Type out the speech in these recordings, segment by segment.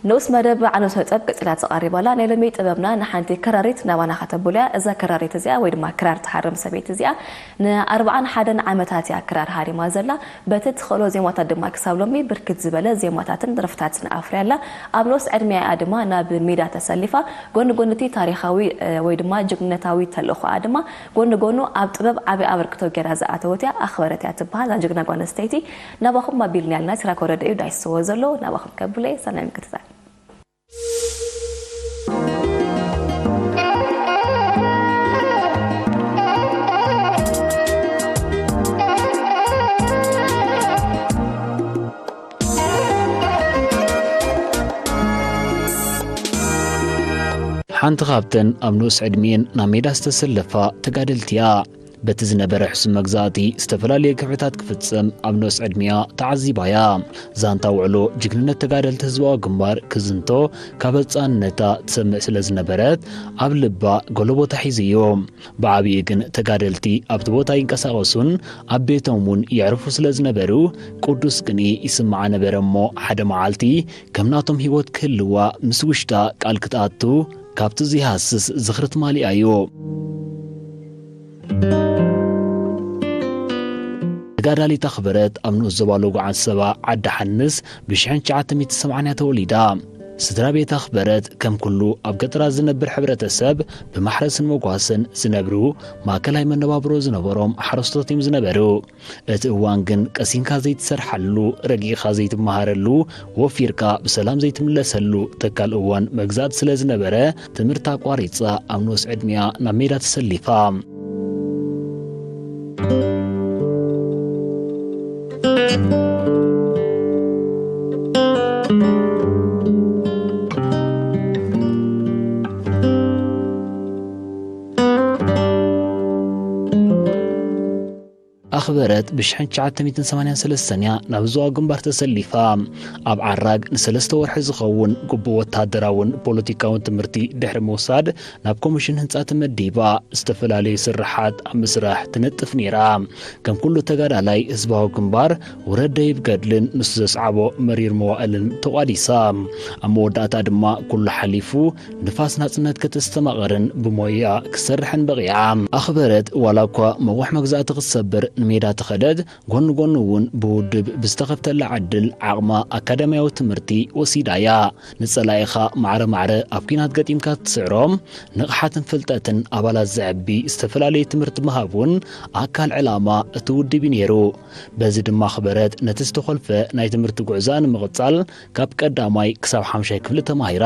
ንኡስ መደብ ዓለም ስነ ጥበብ ቀጺላ ትቐርብ ኣላ። ናይ ሎሚ ጥበብና ንሓንቲ ክራሪት ናባና ከተብሎ እያ። እዛ ክራሪት እዚኣ ወይ ድማ ክራር ትሃርም ሰበይቲ እዚኣ ንኣርብዓን ሓደን ዓመታት እያ ክራር ሃሪማ ዘላ። በቲ ትኽእሎ ዜማታት ድማ ክሳብ ሎሚ ብርክት ዝበለ ዜማታትን ደርፍታትን ኣፍርያ ኣላ። ኣብ ንኡስ ዕድሚኣ እያ ድማ ናብ ሜዳ ተሰሊፋ። ጎኒ ጎኒ እቲ ታሪኻዊ፣ እ፣ ወይ ድማ ጅግንነታዊ ተልእኾኣ ድማ ጎኒ ጎኑ ኣብ ጥበብ ዓቢ ኣበርክቶ ገይራ ዝኣተወት እያ። ኣኽበረት እያ ትበሃል። እዛ ጅግና ጓል ኣንስተይቲ ናባኹም ኣቢልና ያልና፣ ሲራክ ወረደ እዩ ዳይስዎ ዘሎ። ናባኹም ከብሎ እየ። ሰናይ ምክትታል። ሓንቲ ካብተን ኣብ ንኡስ ዕድሚኤን ናብ ሜዳ ዝተሰለፋ ተጋደልቲ እያ። በቲ ዝነበረ ሕሱም መግዛእቲ ዝተፈላለየ ግፍዕታት ክፍጸም ኣብ ንኡስ ዕድሚኣ ተዓዚባ እያ። ዛንታ ውዕሎ ጅግንነት ተጋደልቲ ህዝባዊ ግንባር ክዝንቶ ካብ ህጻንነታ ትሰምዕ ስለ ዝነበረት ኣብ ልባ ገሎ ቦታ ሒዙ እዩ። ብዓቢኡ ግን ተጋደልቲ ኣብቲ ቦታ ይንቀሳቐሱን ኣብ ቤቶም እውን የዕርፉ ስለ ዝነበሩ ቅዱስ ቅንኢ ይስምዓ ነበረ እሞ ሓደ መዓልቲ ከም ናቶም ህይወት ክህልዋ ምስ ውሽጣ ቃል ክትኣቱ ካብቲ ዘይሃስስ ዝኽሪ ትማሊኣ እዩ። ተጋዳሊት ኣኽበረት ኣብ ንኡስ ዞባ ሎጎ ዓንሰባ ዓዲ ሓንስ ብሽሕን ትሽዓተ ሚእትን ሰብዓን እያ ተወሊዳ። ስድራ ቤት ኣኽበረት ከም ኩሉ ኣብ ገጠራት ዝነብር ሕብረተሰብ ብማሕረስን መጓሰን ዝነብሩ ማእከላይ መነባብሮ ዝነበሮም ሓረስቶት እዮም ዝነበሩ። እቲ እዋን ግን ቀሲንካ ዘይትሰርሓሉ፣ ረጊእኻ ዘይትመሃረሉ፣ ወፊርካ ብሰላም ዘይትምለሰሉ ተካል እዋን መግዛእቲ ስለ ዝነበረ ትምህርቲ ኣቋሪጻ ኣብ ንኡስ ዕድሚኣ ናብ ሜዳ ተሰሊፋ። ኣኽበረት ብሽሕን ትሽዓተ ሚእትን ሰማንያን ሰለስተን እያ ናብ ዞባ ግንባር ተሰሊፋ። ኣብ ዓራግ ንሰለስተ ወርሒ ዝኸውን ግቡእ ወተሃደራውን ፖለቲካውን ትምህርቲ ድሕሪ ምውሳድ ናብ ኮሚሽን ህንጻ ተመዲባ ዝተፈላለዩ ስርሓት ኣብ ምስራሕ ትነጥፍ ነይራ። ከም ኩሉ ተጋዳላይ ህዝባዊ ግንባር ውረድ ደይብ ገድልን ንሱ ዘስዓቦ መሪር መዋእልን ተቋዲሳ። ኣብ መወዳእታ ድማ ኩሉ ሓሊፉ ንፋስ ናጽነት ከተስተማቕርን ብሞያ ክሰርሕን በቒዓ። ኣኽበረት ዋላ እኳ መቑሕ መግዛእቲ ክትሰብር ንሜዳ ተኸደት፣ ጎኒ ጎኑ እውን ብውድብ ብዝተኸፍተላ ዕድል ዓቕማ ኣካዳሚያዊ ትምህርቲ ወሲዳ እያ። ንጸላኢኻ ማዕረ ማዕረ ኣብ ኲናት ገጢምካ ትስዕሮም፣ ንቕሓትን ፍልጠትን ኣባላት ዘዕቢ ዝተፈላለየ ትምህርቲ ምሃብ እውን ኣካል ዕላማ እቲ ውድብ እዩ ነይሩ። በዚ ድማ ኣኽበረት ነቲ ዝተኾልፈ ናይ ትምህርቲ ጉዕዞኣ ንምቕጻል ካብ ቀዳማይ ክሳብ ሓምሻይ ክፍሊ ተማሂራ።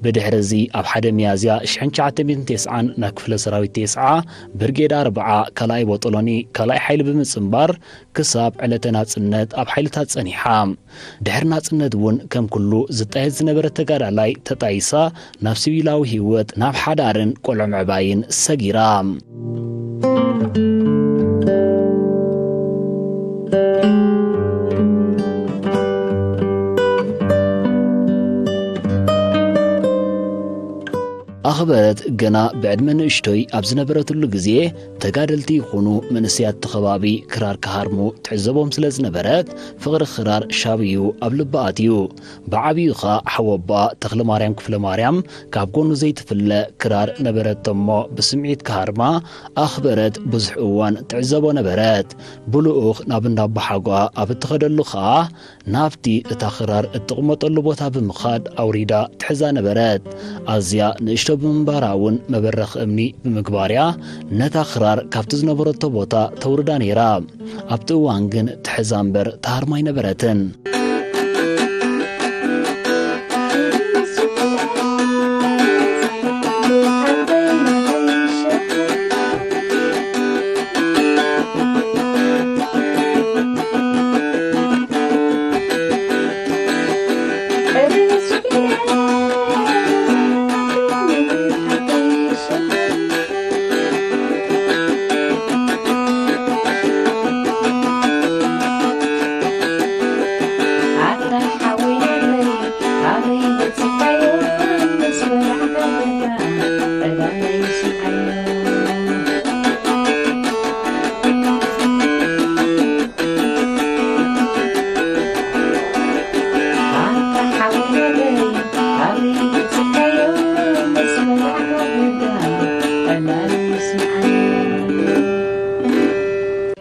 ብድሕሪ እዚ ኣብ ሓደ ሚያዝያ ሽሕን ትሽዓተ ሚእትን ተስዓን ናብ ክፍለ ሰራዊት ተስዓ ብርጌድ ኣርብዓ ካልኣይ ቦጦሎኒ ካልኣይ ሓይሊ ብምጽንባር ክሳብ ዕለተ ናጽነት ኣብ ሓይልታት ጸኒሓ። ድሕሪ ናጽነት እውን ከም ኩሉ ዝጣየስ ዝነበረ ተጋዳላይ ተጣይሳ ናብ ሲቪላዊ ህይወት፣ ናብ ሓዳርን ቆልዑ ምዕባይን ሰጊራ። ኣኽበረት ገና ብዕድመ ንእሽቶይ ኣብ ዝነበረትሉ ግዜ ተጋደልቲ ይኹኑ መንእሰያት እቲ ከባቢ ክራር ክሃርሙ ትዕዘቦም ስለ ዝነበረት ፍቕሪ ክራር ሻብዩ ኣብ ልባ ኣትዩ። ብዓብዩኻ ሓወባ ተኽለማርያም ክፍለማርያም ካብ ጎኑ ዘይትፍለ ክራር ነበረቶ እሞ ብስምዒት ክሃርማ ኣኽበረት ብዙሕ እዋን ትዕዘቦ ነበረት። ብልኡኽ ናብ እንዳ ኣቦሓጓ ኣብ እትኸደሉ ኸኣ ናብቲ እታ ክራር እትቕመጠሉ ቦታ ብምኻድ ኣውሪዳ ትሕዛ ነበረት። ኣዝያ ንእሽቶ ብምንባራ እውን መበረኽ እምኒ ብምግባርያ ነታ ክራር ካብቲ ዝነበረቶ ቦታ ተውርዳ ነይራ። ኣብቲ እዋን ግን ትሕዛ እምበር ትሃርማ ኣይነበረትን።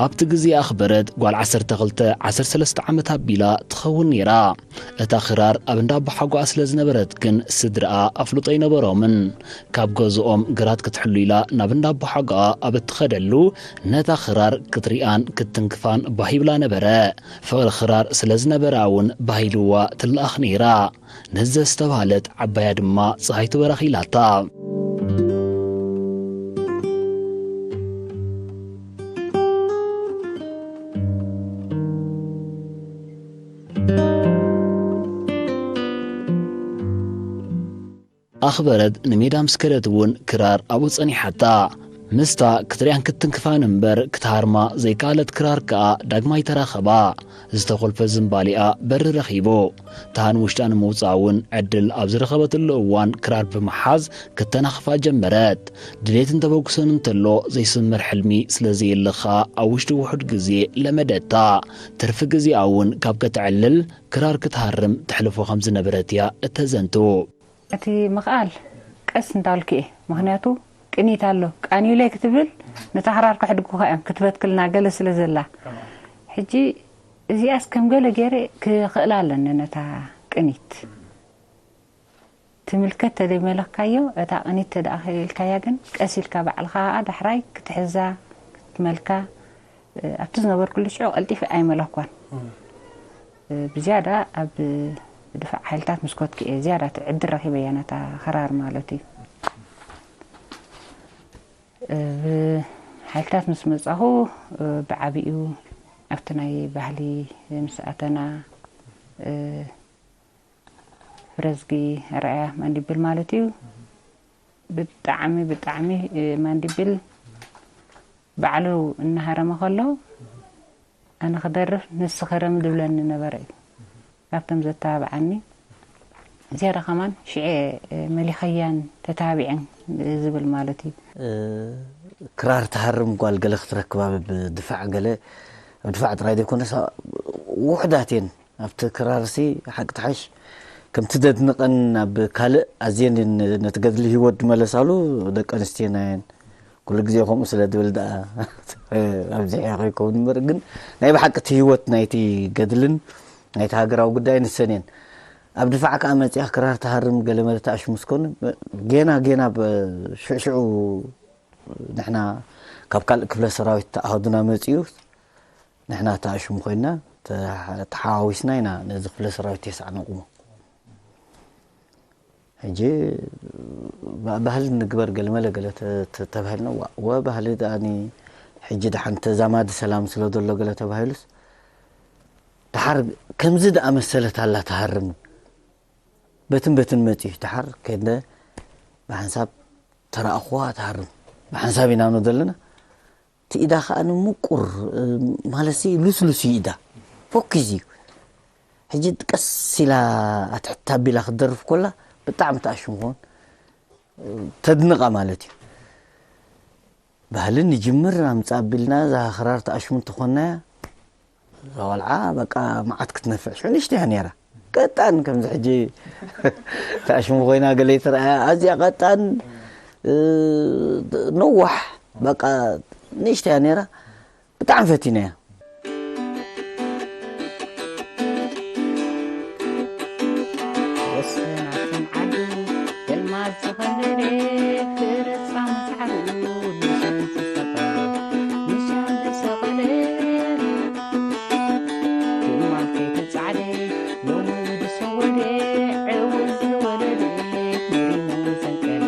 ኣብቲ ግዜ ኣኽበረት ጓል ዓሰርተ ክልተ ዓሰርተ ሰለስተ ዓመት ኣቢላ ትኸውን ነይራ። እታ ክራር ኣብ እንዳ ኣቦሓጎኣ ስለ ዝነበረት ግን ስድራኣ ኣፍልጦ ኣይነበሮምን። ካብ ገዝኦም ግራት ክትሕሉ ኢላ ናብ እንዳ ኣቦሓጎኣ ኣብ እትኸደሉ ነታ ክራር ክትሪኣን ክትትንክፋን ባህ ይብላ ነበረ። ፍቕሪ ክራር ስለ ዝነበራ እውን ባህ ኢልዋ ትለኣኽ ነይራ። ነዚ ዝተባህለት ዓባያ ድማ ጸሃይቱ በራኺ ኢላታ። ኣኽበረት ንሜዳ ምስ ከደት እውን ክራር ኣብኡ ጸኒሓታ። ምስታ ክትሪኣን ክትትንክፋን እምበር ክትሃርማ ዘይከኣለት ክራር ከኣ ዳግማይ ተራኸባ። ዝተኾልፈ ዝምባሌኣ በሪ ረኺቡ። ተሃን ውሽጣ ንምውጻእ እውን ዕድል ኣብ ዝረኸበትሉ እዋን ክራር ብምሓዝ ክተናኽፋ ጀመረት። ድሌትን ተበግሶን እንተሎ ዘይስምር ሕልሚ ስለ ዘየለ ኸኣ ኣብ ውሽጢ ውሑድ ግዜ ለመደታ። ትርፊ ግዜኣ እውን ካብ ከተዕልል ክራር ክትሃርም ተሕልፎ ከም ዝነበረት እያ እተዘንቱ። እቲ ምኽኣል ቀስ እንዳልኩ እየ። ምኽንያቱ ቅኒት ኣሎ። ቃንዩለይ ክትብል ነታ ክራር ከሕድጉኻ እዮም። ክትበትክልና ገለ ስለ ዘላ። ሕጂ እዚኣስ ከም ገለ ገይረ ክኽእላ ኣለኒ ነታ ቅኒት። ትምልከት ተደይመለኽካዮ፣ እታ ቅኒት ተደኣ ክኢልካያ ግን ቀስ ኢልካ ባዕልኻ ኸኣ ዳሕራይ ክትሕዛ፣ ክትመልካ፣ ኣብቲ ዝነበርኩሉ ሽዑ ቀልጢፈ ኣይመለኽኳን። ብዝያዳ ኣብ ድፋዕ ሓይልታት ምስ ኮትኩ እየ ዝያዳ እቲ ዕድል ረኺበያ ነታ ክራር ማለት እዩ። ብ-፣ ሓይልታት ምስ መጻኹ፣ ብዓቢኡ ኣብቲ ናይ ባህሊ ምስ ኣተና፣ ፍረዝጊ ኣርኣያ ማንዲብል ማለት እዩ። ብጣዕሚ፣ ብጣዕሚ፣ ማንዲብል ባዕሉ እናሃረመ ከሎ፣ ኣነ ክደርፍ ንሱ ክረም ዝብለኒ ነበረ እዩ። ካብቶም ዘተባብዓኒ ዝያዳ ከማን ሽዐ መሊኸያን ተታቢዐን ዝብል ማለት እዩ። ክራር ትሃርም ጓል ገለ ክትረክባ ብድፋዕ ገለ፣ ኣብ ድፋዕ ጥራይ ዘይኮነስ ውሑዳት እየን። ኣብቲ ክራርሲ ሓቂ ትሓሽ ከምቲ ዘድንቐን ኣብ ካልእ ኣዝየን እየን ነቲ ገድሊ ህይወት ዝመለሳሉ ደቂ ኣንስትዮና እየን። ኩሉ ግዜ ከምኡ ስለ ዝብል ደኣ ኣብዚሐ ከይከውን እምበር፣ ግን ናይ ብሓቂ እቲ ህይወት ናይቲ ገድልን ናይቲ ሃገራዊ ጉዳይ ንሰን እየን። ኣብ ድፋዕ ከኣ መጺኣ ክራር ትሃርም ገለ መለ ተኣሽሙ ስኮነ፣ ጌና ጌና ብ-፣ ሽዑ ሽዑ ንሕና ካብ ካልእ ክፍለ ሰራዊት ኣሃዱና መጺኡ፣ ንሕና ተኣሽሙ ኮይና ተሓ-፣ ተሓዋዊስና ኢና ነዚ ክፍለ ሰራዊት ተስዓ ነቑሞ። ሕጂ ባ-፣ ባህሊ ንግበር ገልመለ ገለ ተ-፣ ተ-፣ ተባሂልና፣ ዋ-፣ ወ ባህሊ ደኣኒ ሕጂ ደሓን ተዛማዲ ሰላም ስለ ዘሎ ገለ ተባሂሉስ፣ ደሓር ከምዚ ደኣ መሰለት ኣላ ትሃርም። በትን በትን መጺኡ ደሓር ከይደ ብሓንሳብ ተራእኽዋ ትሃርም። ብሓንሳብ ኢና ንብሎ ዘለና። እቲ ኢዳ ከኣ ንምቁር፣ ማለትሲ ልስሉስ እዩ ኢዳ። ፎኪስ እዩ። ሕጂ ቀስ ኢላ ኣትሕት ኣቢላ ክትደርፍ ኮላ ብጣዕሚ ተኣሽሙ ክኸውን ተድንቓ ማለት እዩ። ባህሊ ንጅምር ኣምጻ ኣቢልና እዛ ክራር ተኣሽሙ እንተኾናያ፣ እዛ ቆልዓ በቃ መዓት ክትነፍዕ ሽዑ ንእሽተይ እያ ነይራ። ቀጣን ከምዚ ሕጂ ተኣሽሙ ኮይና ገለ ይትረኣያ። ኣዝያ ቀጣን፣ እ፣ ነዋሕ በቃ ንእሽተይ እያ ነይራ። ብጣዕሚ ፈቲናያ። ወሰናትን ዓዱ ገልማዝ ዝኸለለ፣ ክርጻ መጽዓዱ ንሻን ዝሰቐለ፣ ንሻን ዝሰቐለ። ትማል ከይተጻዕደ ሎሚ ዝሰወደ፣ ዕውት ዝወለደ፣ ንሪሙ ዘንቀለ፣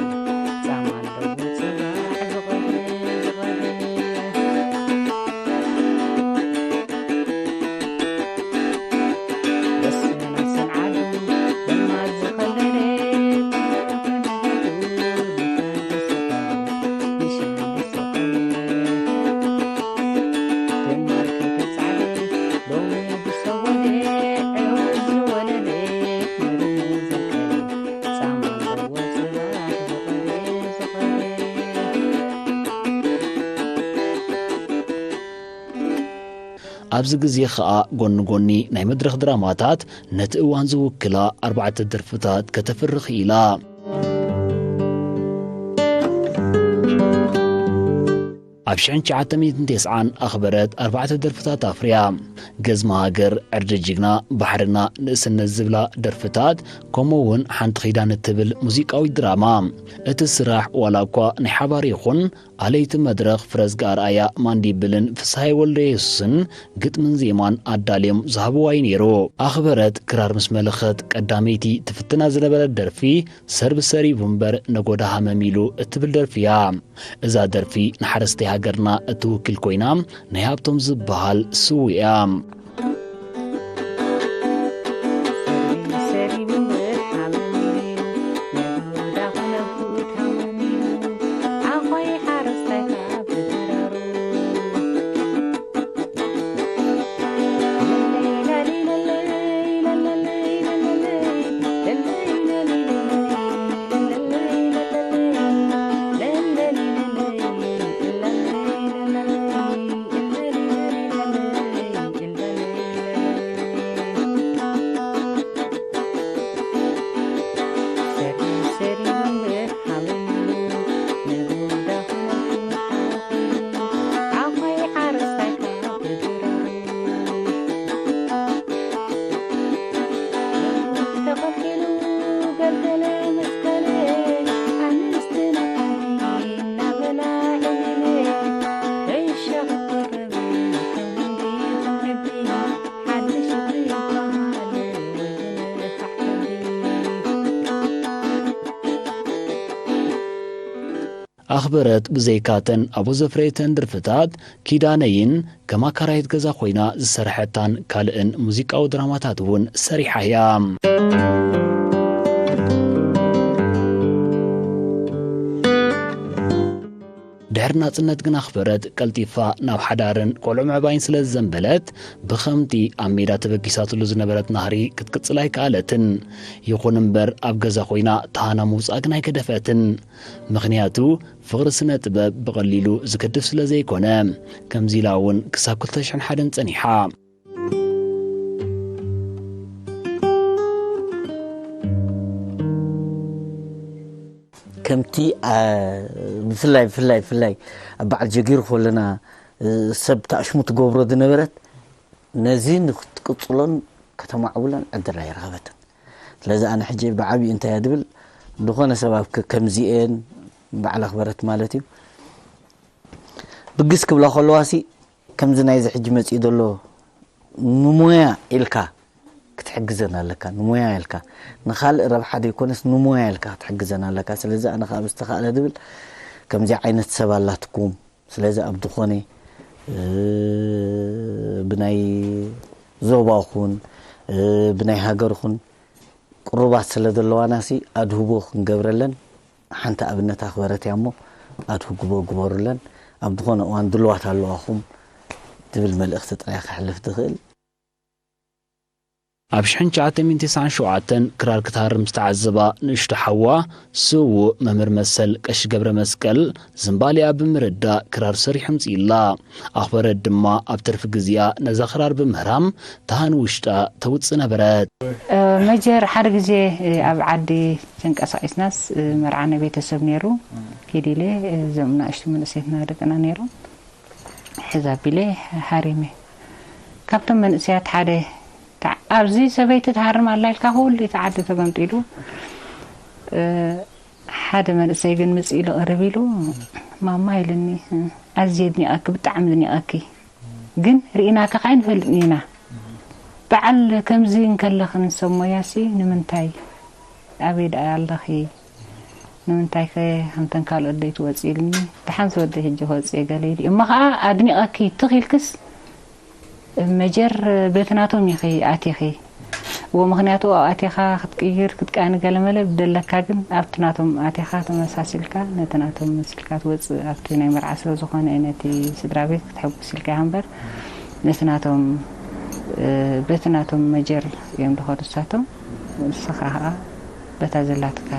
ጻማ ኣለዎ ጽባሕ ዝቐደ፣ ዝቐደ። ኣብዚ ግዜ ኸኣ ጎኒ ጎኒ ናይ መድረኽ ድራማታት ነቲ እዋን ዝውክላ ኣርባዕተ ደርፍታት ከተፍሪ ኽኢላ። ኣብ ሽሕን ትሽዓተ ሚእትን ተስዓን ኣኽበረት ኣርባዕተ ደርፍታት ኣፍርያ። ገዝሚ ሃገር፣ ዕርዲ ጅግና፣ ባሕርና፣ ንእስነት ዝብላ ደርፍታት፣ ከምኡ እውን ሓንቲ ኪዳን እትብል ሙዚቃዊት ድራማ። እቲ ስራሕ ዋላ እኳ ናይ ሓባር ይኹን፣ ኣለይቲ መድረኽ ፍረዝጊ ኣርኣያ ማንዲብልን ፍስሃየ ወልደየሱስን ግጥምን ዜማን ኣዳልዮም ዝሃብዋ እዩ ነይሩ። ኣኽበረት ክራር ምስ መለኸት ቀዳመይቲ ትፍትና ዝነበረት ደርፊ፣ ሰርቢ ሰሪቡ እምበር ነጎዳ ሃመም ኢሉ እትብል ደርፊ እያ። እዛ ደርፊ ንሓረስታይ ሃገርና እትውክል ኮይና፣ ናይ ሃብቶም ዝበሃል ስውእ እያ። ኣኽበረት ብዘይካተን ኣቦ ዘፍረየተን ደርፍታት፣ ኪዳነይን ከም ኣካራይት ገዛ ኮይና ዝሰርሐታን ካልእን ሙዚቃዊ ድራማታት እውን ሰሪሓ እያ። ድሕሪ ናጽነት ግን ኣኽበረት ቀልጢፋ ናብ ሓዳርን ቆልዑ ምዕባይን ስለ ዝዘንበለት፣ ብኸምቲ ኣብ ሜዳ ተበጊሳትሉ ዝነበረት ናህሪ ክትቅጽል ኣይከኣለትን። ይኹን እምበር፣ ኣብ ገዛ ኮይና ተሃና ምውጻእ ግን ኣይገደፈትን። ምኽንያቱ፣ ፍቕሪ ስነ ጥበብ ብቐሊሉ ዝገድፍ ስለ ዘይኮነ፣ ከምዚ ኢላ እውን ክሳብ ክልተ ሽሕን ሓደን ጸኒሓ። ከምቲ፣ አ፣ ብፍላይ፣ ብፍላይ፣ ብፍላይ ኣብ በዓል ጀጊሩ ከለና፣ እ፣ ሰብ ተኣሽሙ ትገብሮ ዝነበረት፣ ነዚ ንክትቅጽሎን ከተማዕብሎን ዕድል ኣይረኸበትን። ስለዚ ኣነ ሕጂ ብዓብዩ እንታይ እየ ድብል፣ ዝኾነ ሰብ ኣብ ከ-፣ ከምዚኤን በዓል ኣኽበረት ማለት እዩ፣ ብግስ ክብላ ከለዋሲ፣ ከምዚ ናይዚ ሕጂ መጺኡ ዘሎ ንሞያ ኢልካ ክትሕግዘን ኣለካ። ንሞያ ኢልካ፣ ንኻልእ ረብሓ ዘይኮነስ ንሞያ ኢልካ ክትሕግዘን ኣለካ። ስለዚ ኣነ ከኣ ብዝተኻእለ ድብል፣ ከምዚ ዓይነት ሰብ ኣላትኩም። ስለዚ ኣብ ዝኾነ፣ እ፣ ብናይ ዞባኹን፣ እ፣ ብናይ ሃገርኹን ቅሩባት ስለ ዘለዋናሲ፣ ኣድህቦ ክንገብረለን፣ ሓንቲ ኣብነት ኣኽበረት እያ እሞ፣ ኣድህቦ ግበሩለን። ኣብ ዝኾነ እዋን ድልዋት ኣለዋኹም ትብል መልእኽቲ ጥራይ ከሕልፍ ትኽእል። ኣብ ሽሕን ትሽዓተ ሚእትን ተስዓን ሸውዓተን ክራር ክትሃርም ዝተዓዘባ ንእሽቶ ሓዋ፣ ስዉእ መምህር መሰል ቀሺ ገብረ መስቀል፣ ዝምባሊኣ ብምርዳእ ክራር ሰሪሑ ኣምጺኡላ። ኣኽበረት ድማ ኣብ ትርፊ ግዜኣ ነዛ ክራር ብምህራም ተሃን ውሽጣ ተውጽእ ነበረት። እ፣ መጀር ሓደ ግዜ፣ እ፣ ኣብ ዓዲ ተንቀሳቒስናስ፣ እ፣ መርዓ ናይ ቤተሰብ ነይሩ። ኪድ ኢለ፣ እ፣ እዞም ንኣሽቱ መንእሰያትና ደቅና ነይሮም። ሕዛ ቢለ ሃሪመ። ካብቶም መንእሰያት ሓደ፣ "ተዓ-፣ ኣብዚ ሰበይቲ ትሃርም ኣላ" ኢልካ ኩሉ እቲ ዓዲ ተገምጢሉ። እ፣ ሓደ መንእሰይ ግን ምጽእ ኢሉ ቅርብ ኢሉ፣ "ማማ" ኢልኒ፣ "ኣዝየ ኣድኒቐኪ፣ ብጣዕሚ ኣድኒቐኪ። ግን ርኢናኪ ከ ኣይንፈልጥን ኢና። በዓል ከምዚ እንከለኺ ንሰብ ሞያሲ ንምንታይ? ኣበይ ደኣ ኣለኺ? ንምንታይ ከ ከምተን ካልኦት ደይትወጺ?" ኢልኒ። "ደሓን ዝወደይ ሕጂ ክወጽእ እየ" ገለ ኢሉ። እሞ ኸኣ ኣድኒቐኪ ትኽ ኢልክስ መጀር በቲ ናቶም ኢኺ ኣቲኺ። እዎ፣ ምኽንያቱ ኣብኡ ኣቲኻ ክትቅይር፣ ክትቃኒ ገለመለ ብደለካ፣ ግን ኣብቲ ናቶም ኣቲኻ ተመሳሲልካ፣ ነቲ ናቶም መሲልካ ትወጽእ፣ ኣብቲ ናይ መርዓ ስለ ዝኾነ፣ ነቲ ስድራ ቤት ክትሕጉስ ኢልካ ኢኻ እምበር፣ ነቲ ናቶም፣ እ፣ በቲ ናቶም መጀር እዮም ዝኸዱ ንሳቶም። ንስኻ ኸኣ በታ ዘላትካ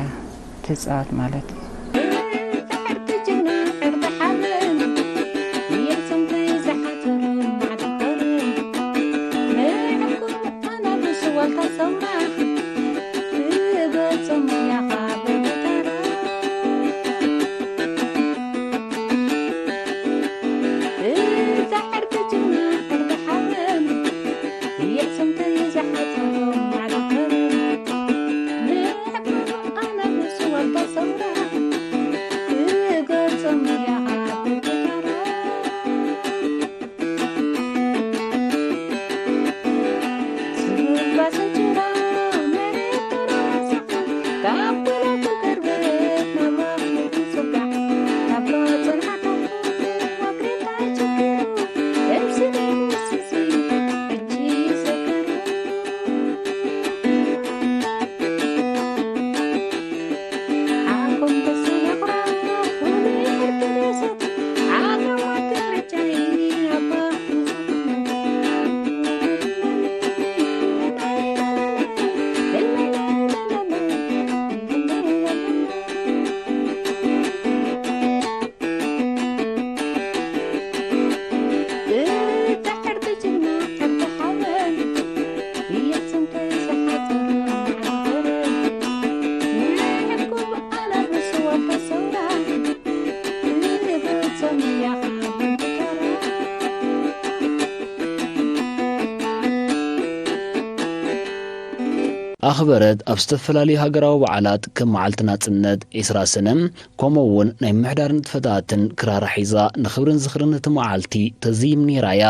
ትጻወት ማለት እዩ። ኣኽበረት ኣብ ዝተፈላለዩ ሃገራዊ በዓላት ከም መዓልቲ ናጽነት ዒስራ ሰነ፣ ከምኡ እውን ናይ ምሕዳር ንጥፈታትን ክራራ ሒዛ ንኽብርን ዝኽርን እቲ መዓልቲ ተዝይም ነይራ እያ።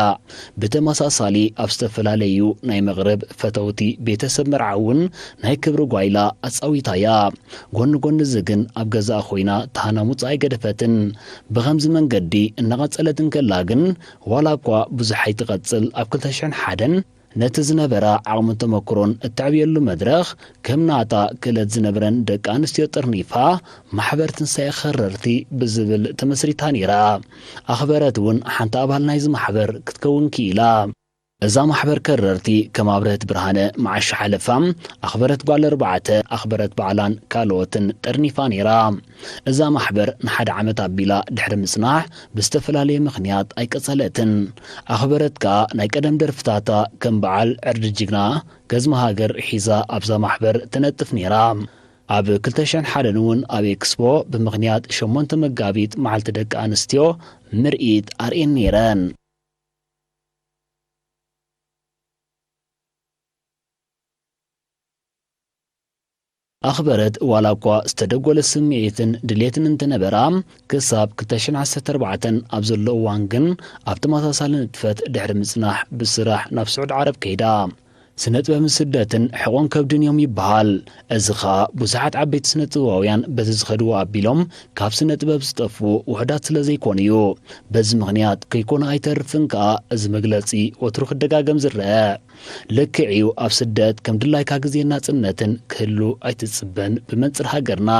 ብተመሳሳሊ ኣብ ዝተፈላለዩ ናይ መቕርብ ፈተውቲ ቤተሰብ መርዓ እውን ናይ ክብሪ ጓይላ ኣጻዊታ እያ። ጎኒ ጎኒ እዚ ግን ኣብ ገዛኣ ኮይና ተሃናሙጻ ኣይገደፈትን። ብኸምዚ መንገዲ እናቐጸለት እንከላ ግን ዋላ እኳ ብዙሕ ኣይትቐጽል ኣብ ክልተ ሽሕን ሓደን ነቲ ዝነበራ ዓቕምን ተመክሮን እተዕብየሉ መድረኽ ከም ናታ ክእለት ዝነብረን ደቂ ኣንስትዮ ጠርኒፋ ማሕበር ትንሳኤ ኸረርቲ ብዝብል ተመስሪታ ነይራ። ኣኽበረት እውን ሓንቲ ኣባል ናይዚ ማሕበር ክትከውን ክኢላ። እዛ ማሕበር ከረርቲ ከም ኣብርህት ብርሃነ መዓሻ ሓለፋ ኣኽበረት ጓል ኣርባዕተ ኣኽበረት ባዕላን ካልኦትን ጠርኒፋ ነይራ። እዛ ማሕበር ንሓደ ዓመት ኣቢላ ድሕሪ ምጽናሕ ብዝተፈላለየ ምኽንያት ኣይቀጸለትን። ኣኽበረት ከኣ ናይ ቀደም ደርፍታታ ከም በዓል ዕርዲ ጅግና፣ ገዝሚ ሃገር ሒዛ ኣብዛ ማሕበር ትነጥፍ ነይራ። ኣብ ክልተ ሽሕን ሓደን እውን ኣብ ኤክስፖ ብምኽንያት ሸሞንተ መጋቢት መዓልቲ ደቂ ኣንስትዮ ምርኢት ኣርእየን ነይረን። ኣኽበረት ዋላ እኳ ዝተደጎለ ስምዒትን ድሌትን እንተነበራ፣ ክሳብ ክልተ ሽሕን ዓሰርተ ኣርባዕተን ኣብ ዘሎ እዋን ግን ኣብ ተመሳሳሊ ንጥፈት ድሕሪ ምጽናሕ ብስራሕ ናብ ስዑድ ዓረብ ከይዳ። ስነ ጥበብን ስደትን ሕቖን ከብድን እዮም ይበሃል። እዚ ኸኣ ብዙሓት ዓበይቲ ስነ ጥበባውያን በዚ ዝኸድዎ ኣቢሎም ካብ ስነ ጥበብ ዝጠፍኡ ውሑዳት ስለ ዘይኮኑ እዩ። በዚ ምኽንያት ከይኮነ ኣይተርፍን ከኣ እዚ መግለጺ ወትሩ ክደጋገም ዝረአ። ልክዕ እዩ፣ ኣብ ስደት ከም ድላይካ ግዜን ናጽነትን ክህሉ ኣይትጽበን ብመንጽር ሃገርና።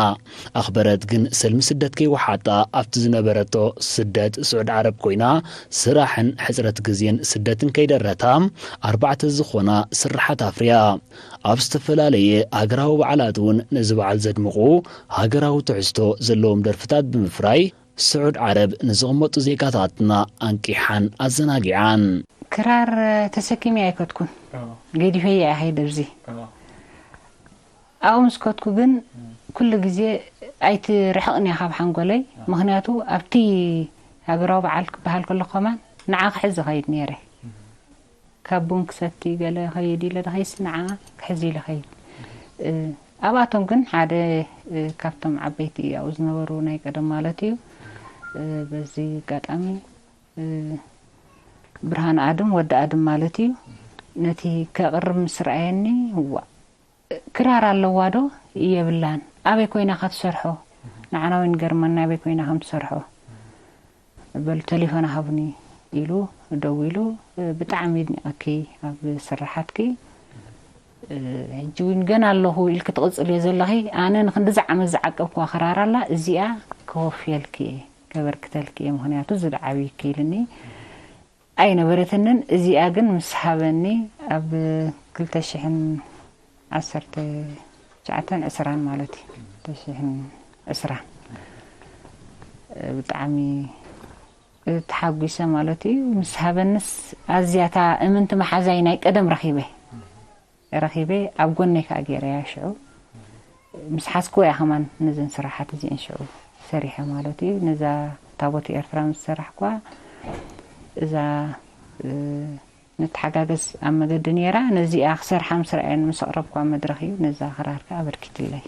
ኣኽበረት ግን ሰልሚ ስደት ከይወሓጣ ኣብቲ ዝነበረቶ ስደት ስዑድ ዓረብ ኮይና ስራሕን ሕጽረት ግዜን ስደትን ከይደረታ ኣርባዕተ ዝኾና ስርሓት ኣፍርያ። ኣብ ዝተፈላለየ ሃገራዊ በዓላት እውን ነዚ በዓል ዘድምቑ ሃገራዊ ትሕዝቶ ዘለዎም ደርፍታት ብምፍራይ ስዑድ ዓረብ ንዝቕመጡ ዜጋታትና ኣንቂሓን ኣዘናጊዓን። ክራር ተሰኪመ ኣይከድኩን፣ ገዲፈያ እየ ከይደ ኣብዚ። ኣብኡ ምስ ከድኩ ግን ኩሉ ግዜ ኣይትርሕቕን እያ ካብ ሓንጎለይ። ምኽንያቱ ኣብቲ ሃገራዊ በዓል ክበሃል ከሎ ከማን ንዓ ክሕዝ እኸይድ ነይረ። ካብ ቡን ክሰቲ ገለ ኸይድ ኢለ ድኸይስ ንዓ ክሕዝ ኢለ ኸይድ። እ፣ ኣብኣቶም ግን ሓደ፣ እ፣ ካብቶም ዓበይቲ ኣብኡ ዝነበሩ ናይ ቀደም ማለት እዩ። እ፣ በዚ ኣጋጣሚ፣ እ፣ ብርሃን ኣድም፣ ወዲ ኣድም ማለት እዩ። ነቲ ከቕርብ ምስ ረኣየኒ፣ "ዋእ፣ ክራር ኣለዋ ዶ?" "የብላን። ኣበይ ኮይና ኸ ትሰርሖ? ንዓና እውን ገርመና ኣበይ ኮይና ከም ትሰርሖ። በሉ ተሌፎና ሃቡኒ" ኢሉ ደዊሉ፣ "ብጣዕሚ ይድንቐኪ ኣብ ስራሓትኪ። ሕጂ እውን ገና ኣለኹ ኢልኪ ትቕጽልዮ ዘለኺ። ኣነ ንኽንድዚ ዓመት ዝዓቀብክዋ ክራር ኣላ፣ እዚኣ ከወፍየልኪ እየ፣ ከበርክተልኪ እየ፣ ምኽንያቱ ዝለዓብይኪ" ኢልኒ። ኣይነበረትንን። እዚኣ ግን ምስ ሃበኒ ኣብ ክልተ ሽሕን ዓሰርተ ትሽዓተን ዕስራን ማለት እዩ። ክልተ ሽሕን ዕስራን ብጣዕሚ ተሓጒሰ ማለት እዩ። ምስ ሃበንስ ኣዝያ እታ እምንቲ መሓዛይ ናይ ቀደም ረኺበ፣ ረኺበ ኣብ ጎነይ ከኣ ገይረያ ሽዑ። ምስ ሓዝክዎ እያ ከማን ነዘን ስራሓት እዚአን ሽዑ ሰሪሐ ማለት እዩ። ነዛ ታቦት ኤርትራ ምስ ሰራሕኳ እዛ፣ እ፣ ንተሓጋገዝ ኣብ መገዲ ነይራ። ነዚኣ ክሰርሓ ምስ ረኣየን ምስ ኣቕረብኳ መድረኽ እዩ ነዛ ክራር ከኣ ኣበርኪትለይ።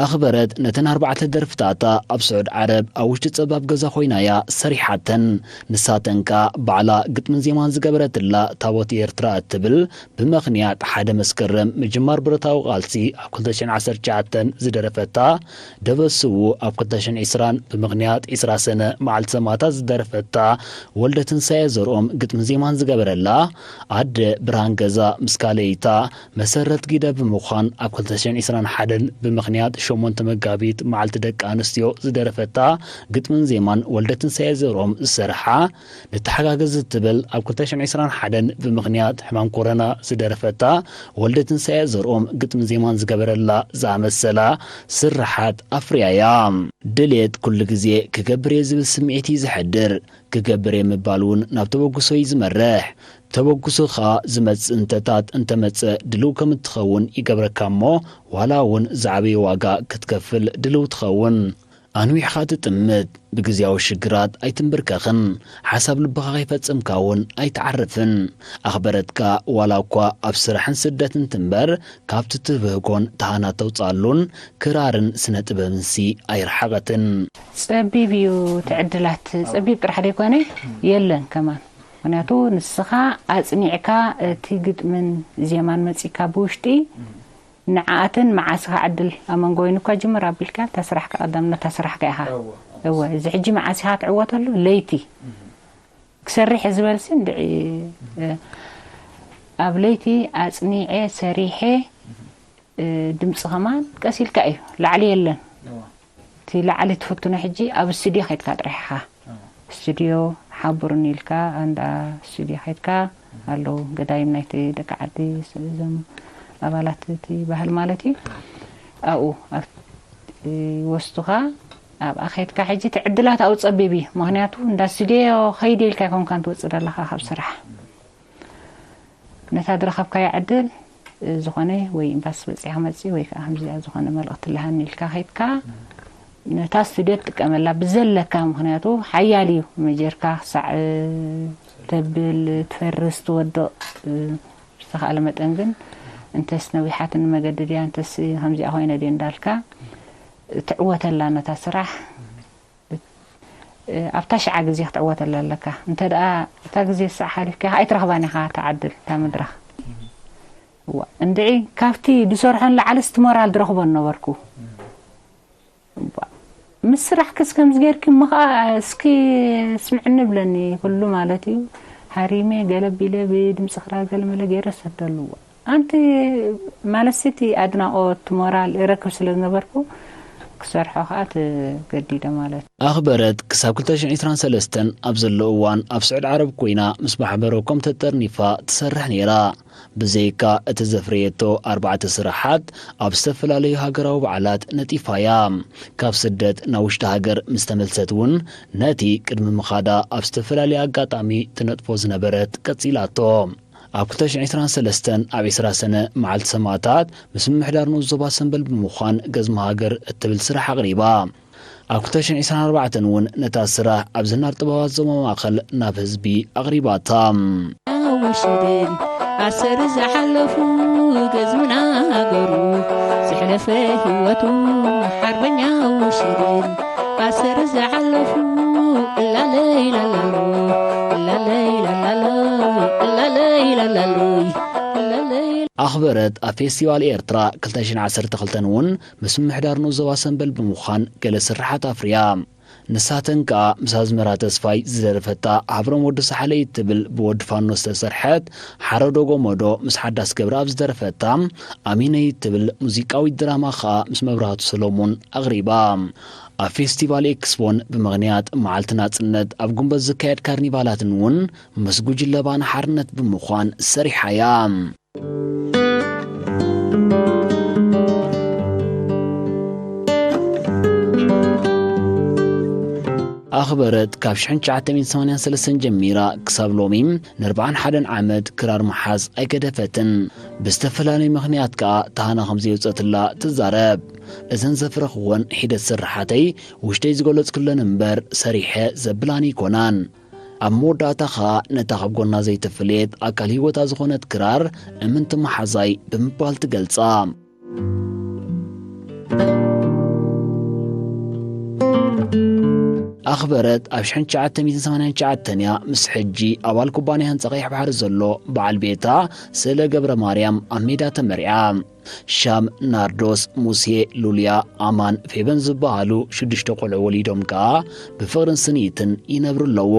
ኣኽበረት ነተን ኣርባዕተ ደርፍታታ ኣብ ስዑድ ዓረብ ኣብ ውሽጢ ጸባብ ገዛ ኮይና እያ ሰሪሓተን። ንሳተን ከኣ ባዕላ ግጥምን ዜማን ዝገበረትላ ታቦት ኤርትራ እትብል፣ ብምኽንያት ሓደ መስከረም ምጅማር ብረታዊ ቃልሲ ኣብ ክልተ ሽሕን ዓሰርተ ትሽዓተን ዝደረፈታ፣ ደበስዉ ኣብ ክልተ ሽሕን ዕስራን ብምኽንያት ዕስራ ሰነ መዓልቲ ሰማእታት ዝደረፈታ፣ ወልደ ትንሳኤ ዘርኦም ግጥምን ዜማን ዝገበረላ፣ ኣደ ብርሃን ገዛ ምስ ካልኣይታ መሰረት ጊደ ብምዃን ኣብ ክልተ ሽሕን ዕስራን ሓደን ብምኽንያት ሸሞንተ መጋቢት መዓልቲ ደቂ ኣንስትዮ ዝደረፈታ፣ ግጥምን ዜማን ወልደ ትንሳኤ ዘርኦም ዝሰርሓ፣ ንተሓጋገዝ እትብል ኣብ ክልተ ሽሕን ዕስራን ሓደን ብምኽንያት ሕማም ኮረና ዝደረፈታ፣ ወልደ ትንሳኤ ዘርኦም ግጥምን ዜማን ዝገበረላ ዝኣመሰላ ስርሓት ኣፍርያ እያ። ድሌት ኩሉ ግዜ ክገብር እየ ዝብል ስምዒት እዩ ዘሕድር። ክገብር እየ ምባል እውን ናብ ተበግሶ እዩ ዝመርሕ። ተበግሶ ኸኣ ዝመጽእ እንተታት እንተመጸ ድልው ከም እትኸውን ይገብረካ እሞ፣ ዋላ እውን ዝዓበየ ዋጋ ክትከፍል ድልው ትኸውን። ኣንዊሕኻ ትጥምት፣ ብግዜያዊ ሽግራት ኣይትንብርከኽን፣ ሓሳብ ልብኻ ከይፈጸምካ እውን ኣይትዓርፍን። ኣኽበረትካ ዋላ እኳ ኣብ ስራሕን ስደትን ትንበር፣ ካብቲ ትብህጎን ተሃና ተውጽኣሉን ክራርን ስነ ጥበብንሲ ኣይረሓቐትን። ጸቢብ እዩ እቲ ዕድላት፣ ጸቢብ ጥራሕ ደይኮነ የለን ከማን። ምኽንያቱ ንስኻ ኣጽኒዕካ እቲ ግጥምን ዜማን መጺካ ብውሽጢ ንዓኣተን መዓስ ኢኻ ዕድል ኣብ መንጎ ወይኑ እኳ ጅምር ኣቢልካ እታ ስራሕካ ቀዳምነት እታ ስራሕካ ኢኻ። እወ። እወ፣ እዚ ሕጂ መዓስ ኢኻ ትዕወተሉ? ለይቲ። ክሰርሕ ዝበልሲ እንድዒ፣ እ፣ ኣብ ለይቲ ኣጽኒዐ ሰሪሐ፣ እ፣ ድምጺ ከማን ቀስ ኢልካ እዩ፣ ላዕሊ የለን። እወ። እቲ ላዕሊ ትፍትኖ ሕጂ ኣብ ስቱድዮ ከይድካ ጥራሕ ኢኻ። እወ። ስቱድዮ ሓብሩኒ ኢልካ፣ ኣንዳ ስቱድዮ ከይድካ ኣለዉ። ገዳይም ናይቲ ደቂ ዓዲ፣ እዞም ኣባላት እቲ ባህል ማለት እዩ። ኣብኡ፣ ኣብ፣ ይወስዱኻ። ኣብኣ ከይድካ ሕጂ እቲ ዕድላት ኣብኡ ጸቢብ እዩ። ምኽንያቱ እንዳ ስቱድዮ ከይደ ኢልካ ኣይኮንካን ትወጽእ ዘለኻ ካብ ስራሕ። ነታ ዝረኸብካያ ዕድል፣ እ፣ ዝኾነ ወይ ኤምባሲ በጺሕካ መጺ ወይ ከኣ ከምዚኣ ዝኾነ መልእኽቲ ለሃኒ ኢልካ ከይድካ፣ ነታ ስቱድዮ ትጥቀመላ ብዘለካ፣ ምኽንያቱ ሓያል እዩ። መጀርካ ክሳዕ፣ እ፣ ተብል፣ ትፈርስ፣ ትወድቕ፣ እ፣ ዝተኻእለ መጠን ግን እንተስ ነዊሓትኒ መገዲ ድያ፣ እንተስ ከምዚኣ ኮይነ ድየ እንዳልካ ትዕወተላ ነታ ስራሕ። እ፣ ኣብታ ሽዓ ግዜ ክትዕወተላ ኣለካ። እንተ ደኣ እታ ግዜ ሳዕ ሓሊፍካ ኣይትረኽባን ኢኻ እታ ዕድል፣ እታ መድረኽ። እዋ፣ እንድዒ ካብቲ ዝሰርሖ ንላዕሊ እስቲ ሞራል ዝረኽቦ ነበርኩ። እዋ፣ ምስ ስራሕክስ ከምዚ ጌርኪ እሞ ኸኣ እስኪ ስምዕኒ ብለኒ ኩሉ ማለት እዩ። ሃሪመ ገለ ቢለ ብድምፂ ክራር ገለ መለ ገይረ ሰደሉ። ኣንቲ ማለት እቲ ኣድናቖት ሞራል እረክብ ስለ ዝነበርኩ ክሰርሖ ኸኣ ተገዲደ ማለት እዩ። ኣኽበረት ክሳብ ክልተ ሽሕን ዕስራን ሰለስተን ኣብ ዘሎ እዋን ኣብ ስዑድ ዓረብ ኮይና ምስ ማሕበረ ኮም ተጠርኒፋ ትሰርሕ ነይራ። ብዘይካ እቲ ዘፍረየቶ ኣርባዕተ ስራሓት ኣብ ዝተፈላለዩ ሃገራዊ በዓላት ነጢፋ እያ። ካብ ስደት ናብ ውሽጢ ሃገር ምስ ተመልሰት እውን ነቲ ቅድሚ ምኻዳ ኣብ ዝተፈላለየ ኣጋጣሚ ትነጥፎ ዝነበረት ቀጺላቶ። ኣብ ክልተ ሽሕን ዕስራን ሰለስተን ኣብ ዕስራ ሰነ መዓልቲ ሰማእታት ምስ ምምሕዳር ንኡስ ዞባ ሰምበል ብምዃን ገዝሚ ሃገር እትብል ስራሕ ኣቕሪባ። ኣብ ክልተ ሽሕን ዕስራን ኣርባዕተን እውን ነታ ስራሕ ኣብ ዝናር ጥበባት ዞባ ማእኸል ናብ ህዝቢ ኣቕሪባታ። ውሽድን ኣሰር ዝሓለፉ ገዝምና ሃገሩ ዝሕለፈ ህይወቱ ሓርበኛ ውሽድን ኣሰር ዝሓለፉ እላለይ ላላሎ እላለይ ላላሎ እላለይ ላላሎይ እላለይ። ኣኽበረት ኣብ ፌስቲቫል ኤርትራ ክልተ ሽሕን ዓሰርተ ክልተን እውን ምስ ምምሕዳር ንኡስ ዞባ ሰምበል ብምዃን ገለ ስርሓት ኣፍርያ። ንሳተን ከኣ ምስ ኣዝመራ ተስፋይ ዝደረፈታ ሃብሮም ወዲ ሳሕለይ እትብል ብወዲ ፋኖ ዝተሰርሐት ሓረዶ ጎመዶ ምስ ሓዳስ ገብረኣብ ዝደረፈታ ኣሚነይ እትብል ሙዚቃዊት ድራማ ከኣ ምስ መብራህቱ ሰሎሞን ኣቕሪባ። ኣብ ፌስቲቫል ኤክስፖን ብምኽንያት መዓልቲ ናጽነት ኣብ ጉንበት ዝካየድ ካርኒቫላትን እውን ምስ ጉጅለ ባና ሓርነት ብምዃን ሰሪሓ እያ። ኣኽበረት ካብ ሽሕን ትሽዓተ ሚእትን ሰማንያን ሰለስተን ጀሚራ ክሳብ ሎሚ ንኣርብዓን ሓደን ዓመት ክራር ምሓዝ ኣይገደፈትን። ብዝተፈላለዩ ምኽንያት ከኣ ተሃና ከም ዘየውጸትላ ትዛረብ። እዘን ዘፍረኽወን ሒደት ስርሓተይ ውሽጠይ ዝገለጽኩለን እምበር ሰሪሐ ዘብላን ኣይኮናን። ኣብ መወዳእታ ኸኣ ነታ ካብ ጎና ዘይትፍለየት ኣካል ህይወታ ዝኾነት ክራር እምንቲ መሓዛይ ብምባል ትገልጻ። ኣኽበረት ኣብ ሽሕን ትሽዓተ ሚእትን ሰማንያን ትሽዓተን እያ ምስ ሕጂ ኣባል ኩባንያ ህንጻ ቀይሕ ባሕሪ ዘሎ በዓል ቤታ ስእለ ገብረ ማርያም ኣብ ሜዳ ተመርዕያ። ሻም፣ ናርዶስ፣ ሙሴ፣ ሉልያ፣ ኣማን፣ ፌበን ዝበሃሉ ሽዱሽተ ቆልዑ ወሊዶም ከኣ ብፍቕርን ስኒትን ይነብሩ ኣለዉ።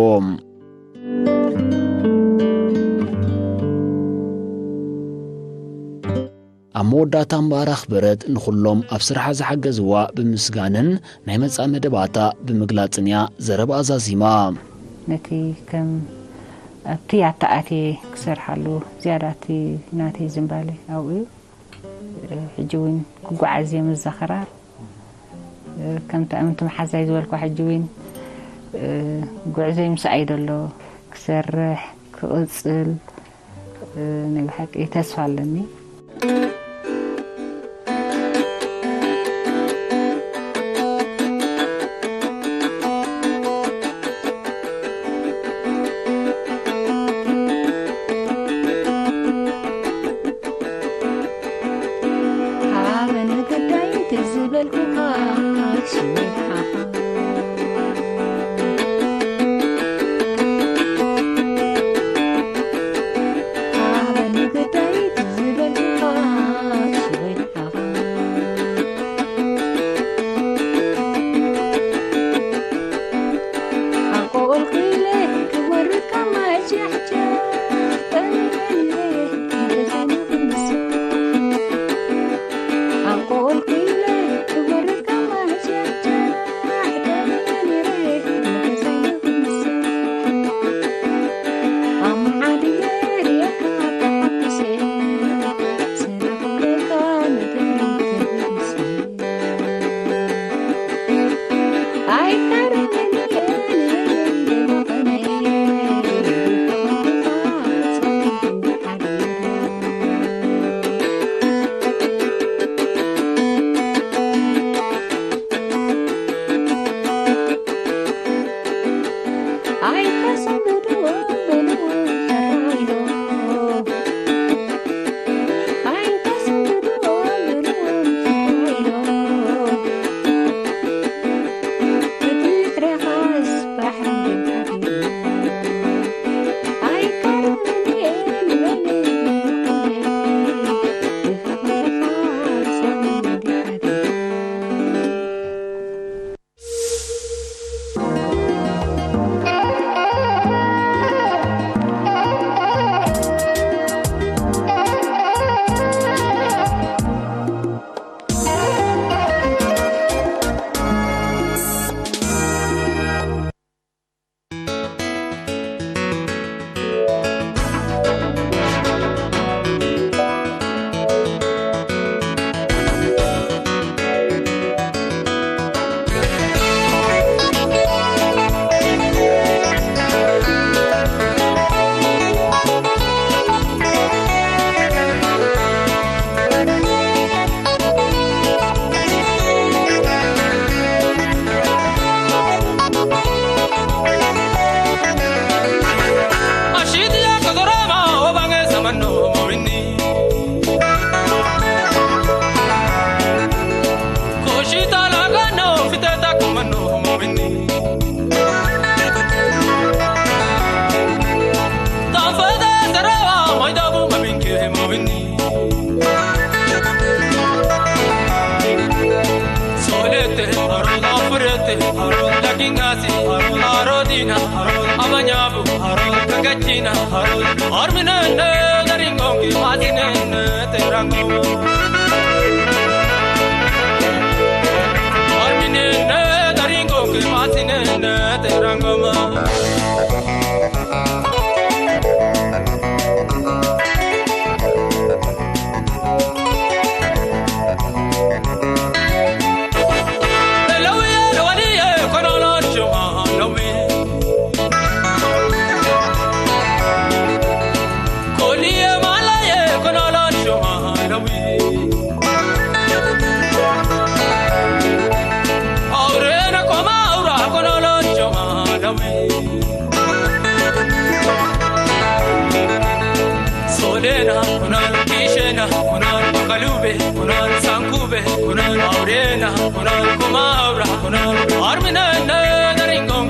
ኣብ መወዳእታ እምበኣር ኣኽበረት ንኹሎም ኣብ ስርሓ ዝሓገዝዋ ብምስጋንን ናይ መጻኢ መደባታ ብምግላጽን እያ ዘረባ ኣዛዚማ። ነቲ ከም ኣብቲ ኣተኣትየ ክሰርሓሉ ዝያዳ እቲ ናተይ ዝንባለ ኣብኡ እዩ። ሕጂ እውን ክጓዓዝ እየ መዘኸራር። ከምቲ ኣምንቲ መሓዛይ ዝበልኳ ሕጂ እውን ጉዕዞይ ምሳኣይ ዘሎ ክሰርሕ ክቕጽል ናይ ብሓቂ ተስፋ ኣለኒ። Solena, kunan, kishena, kunan, makalube, kunan, sankube, kunan, aurena, kunan, kuma abra, kunan, arminene, daringon,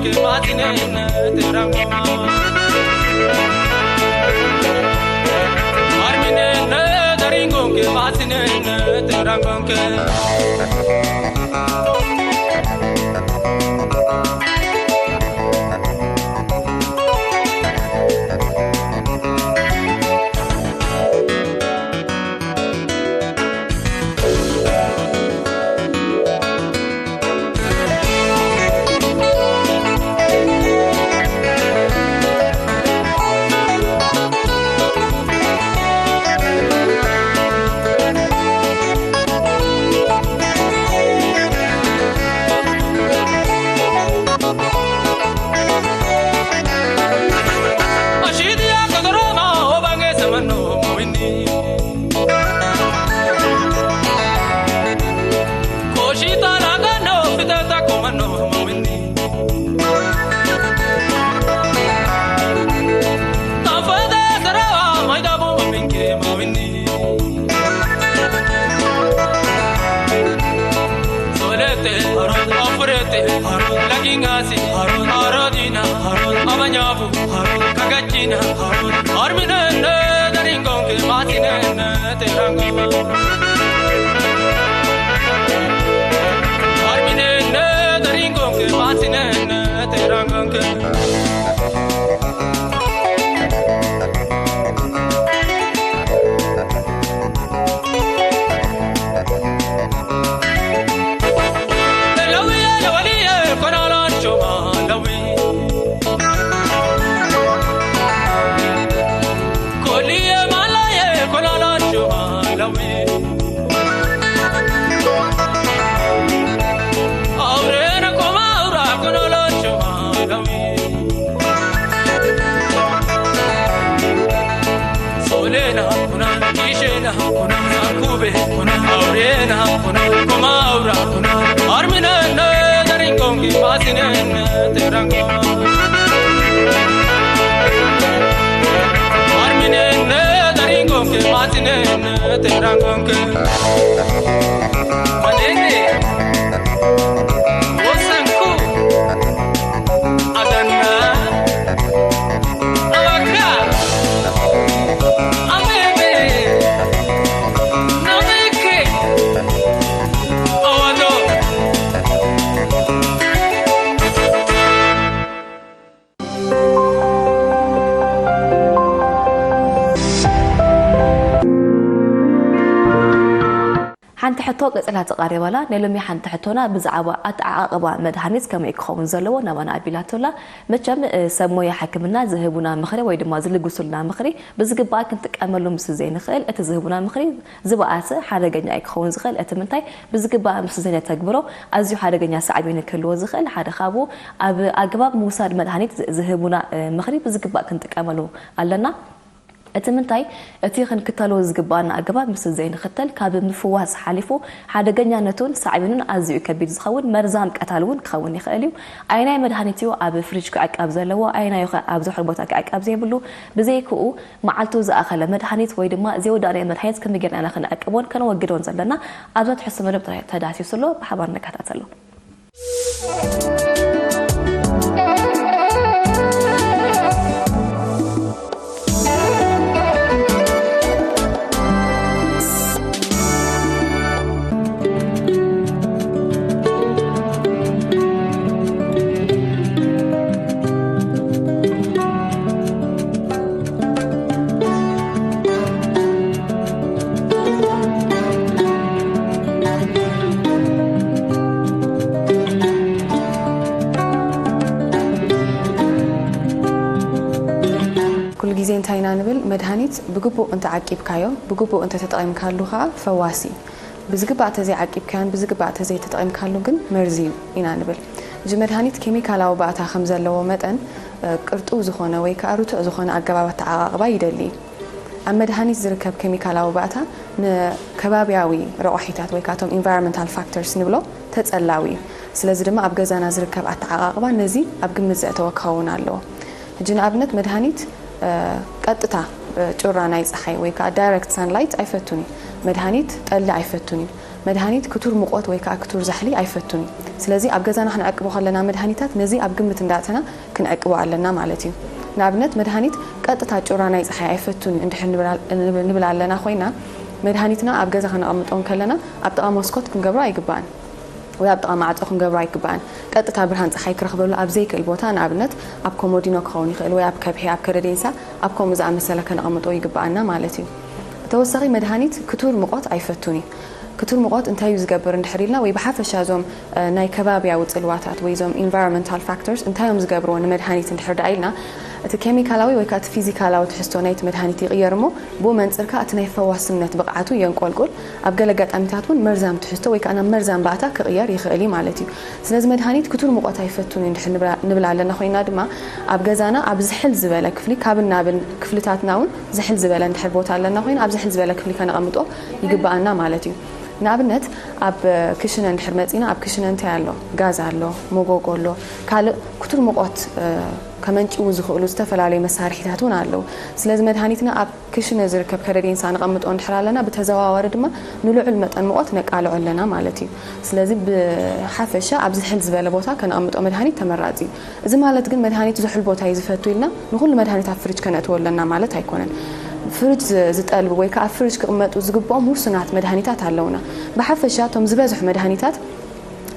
ሓንቲ ሕቶ ቀጺላ ትቐርብ ኣላ። ናይ ሎሚ ሓንቲ ሕቶና ብዛዕባ ኣተዓቓቕባ መድሃኒት ከመይ ክኸውን ዘለዎ ናባና ኣቢላቶ ኣላ። መቸም፣ እ፣ ሰብ ሞያ ሕክምና ዝህቡና ምኽሪ ወይ ድማ ዝልግሱልና ምኽሪ ብዝግባእ ክንጥቀመሉ ምስ ዘይንኽእል፣ እቲ ዝህቡና ምኽሪ ዝበኣሰ ሓደገኛ እዩ ክኸውን ዝኽእል። እቲ ምንታይ ብዝግባእ ምስ ዘይነተግብሮ ኣዝዩ ሓደገኛ ሳዕቤን ክህልዎ ዝኽእል። ሓደ ካብኡ ኣብ ኣገባብ ምውሳድ መድሃኒት ዝ-፣ ዝህቡና፣ እ፣ ምኽሪ ብዝግባእ ክንጥቀመሉ ኣለና። እቲ ምንታይ፣ እቲ ክንክተሎ ዝግባኣና ኣገባብ ምስ ዘይንኽተል፣ ካብ ምፍዋስ ሓሊፉ ሓደገኛነቱን ሳዕቤኑን ኣዝዩ ከቢድ ዝኸውን መርዛም ቀታል እውን ክኸውን ይኽእል እዩ። ኣየናይ መድሃኒት እዩ ኣብ ፍሪጅ ክዕቀብ ዘለዎ፣ ኣየናይ ኸ ኣብ ዝሑል ቦታ ክዕቀብ ዘይብሉ፣ ብዘይክኡ መዓልቱ ዝኣኸለ መድሃኒት ወይ ድማ ዘይወዳእናዮ መድሃኒት ከመይ ጌርና ኢና ክንዕቅቦን ከነወግዶን ዘለና? ኣብዛ ትሕዝቶ መደብ ተዳሂሱ ኣሎ፣ ብሓባር ንከታተሎ። ኩሉ ግዜ እንታይ ኢና ንብል? መድሃኒት ብግቡእ እንተዓቂብካዮ፣ ብግቡእ እንተተጠቒምካሉ ኸኣ ፈዋሲ። ብዝግባእ ተዘይዓቂብካዮን ብዝግባእ ተዘይተጠቒምካሉ ግን መርዚ እዩ ኢና ንብል። እዚ መድሃኒት ኬሚካላዊ ባእታ ከም ዘለዎ መጠን፣ እ፣ ቅርጡው ዝኾነ ወይ ከኣ ርቱዕ ዝኾነ ኣገባብ ኣተዓቓቕባ ይደሊ እዩ። ኣብ መድሃኒት ዝርከብ ኬሚካላዊ ባእታ ንከባብያዊ ረቋሒታት ወይ ከኣ እቶም ኢንቫይሮንመንታል ፋክተርስ ንብሎ ተጸላዊ እዩ። ስለዚ ድማ ኣብ ገዛና ዝርከብ ኣተዓቓቕባ ነዚ ኣብ ግምት ዘእተወ ክኸውን ኣለዎ። ሕጂ ንኣብነት መድሃኒት፣ እ፣ ቀጥታ፣ እ፣ ጩራ ናይ ጸሓይ ወይ ከኣ ዳይረክት ሳንላይት ኣይፈቱን እዩ። መድሃኒት ጠሊ ኣይፈቱን እዩ። መድሃኒት ክቱር ሙቐት ወይ ከዓ ክቱር ዛሕሊ ኣይፈቱን እዩ። ስለዚ ኣብ ገዛና ክንዕቅቦ ከለና መድሃኒታት ነዚ ኣብ ግምት እንዳእተና ክንዕቅቦ ኣለና ማለት እዩ። ንኣብነት መድሃኒት ቀጥታ ጩራ ናይ ፀሓይ ኣይፈቱን እዩ እንድሕር ንብል ኣለና ኮይና፣ መድሃኒትና ኣብ ገዛ ከነቐምጦ ከለና ኣብ ጥቓ መስኮት ክንገብሮ ኣይግባእን ወይ ኣብ ጥቓ ማዕፆ ክንገብሮ ኣይግባእን። ቀጥታ ብርሃን ፀሓይ ክረኽበሉ ኣብ ዘይክእል ቦታ፣ ንኣብነት ኣብ ኮሞዲኖ ክኸውን ይኽእል ወይ ኣብ ከብሒ፣ ኣብ ከረዴንሳ፣ ኣብ ከምኡ ዝኣመሰለ ከነቐምጦ ይግባኣና ማለት እዩ። ብተወሳኺ መድሃኒት ክቱር ሙቐት ኣይፈቱን እዩ። ክቱር ሙቐት እንታይ እዩ ዝገብር እንድሕር ኢልና፣ ወይ ብሓፈሻ እዞም ናይ ከባብያዊ ፅልዋታት ወይ እዞም ኢንቫይሮንመንታል ፋክተርስ እንታይ እዮም ዝገብርዎ ንመድሃኒት እንድሕር ደኣ ኢልና፣ እቲ ኬሚካላዊ ወይ ከዓ እቲ ፊዚካላዊ ትሕዝቶ ናይቲ መድሃኒት ይቕየር እሞ፣ ብኡ መንፅር ከዓ እቲ ናይ ፈዋስነት ብቕዓቱ የንቆልቁል። ኣብ ገለ ኣጋጣሚታት እውን መርዛም ትሕዝቶ ወይ ከዓ ናብ መርዛም ባእታ ክቕየር ይኽእል እዩ ማለት እዩ። ስለዚ መድሃኒት ክቱር ሙቐት ኣይፈቱን እዩ እንድሕር ንብል ኣለና ኮይና ድማ፣ ኣብ ገዛና ኣብ ዝሕል ዝበለ ክፍሊ፣ ካብን ናብን ክፍልታትና እውን ዝሕል ዝበለ እንድሕር ቦታ ኣለና ኮይና፣ ኣብ ዝሕል ዝበለ ክፍሊ ከነቐምጦ ይግባኣና ማለት እዩ። ንኣብነት ኣብ ክሽነ እንድሕር መፂና፣ ኣብ ክሽነ እንታይ ኣሎ? ጋዝ ኣሎ፣ መጎጎ ኣሎ፣ ካልእ ክቱር ሙቐት ከመንጭዉ ዝኽእሉ ዝተፈላለዩ መሳርሒታት እውን ኣለዉ። ስለዚ መድሃኒትና ኣብ ክሽነ ዝርከብ ከረዴንሳ ነቐምጦ እንድሕር ኣለና፣ ብተዘዋዋሪ ድማ ንልዑል መጠን ሙቐት ነቃልዖ ኣለና ማለት እዩ። ስለዚ ብሓፈሻ ኣብ ዝሕል ዝበለ ቦታ ከነቐምጦ መድሃኒት ተመራፂ እዩ። እዚ ማለት ግን መድሃኒት ዝሑል ቦታ እዩ ዝፈቱ ኢልና ንኹሉ መድሃኒት ኣብ ፍሪጅ ከነእትዎ ኣለና ማለት ኣይኮነን። ፍሪጅ ዝጠልቡ ወይ ከዓ ኣብ ፍሪጅ ክቕመጡ ዝግብኦም ውሱናት መድሃኒታት ኣለውና። ብሓፈሻ እቶም ዝበዝሑ መድሃኒታት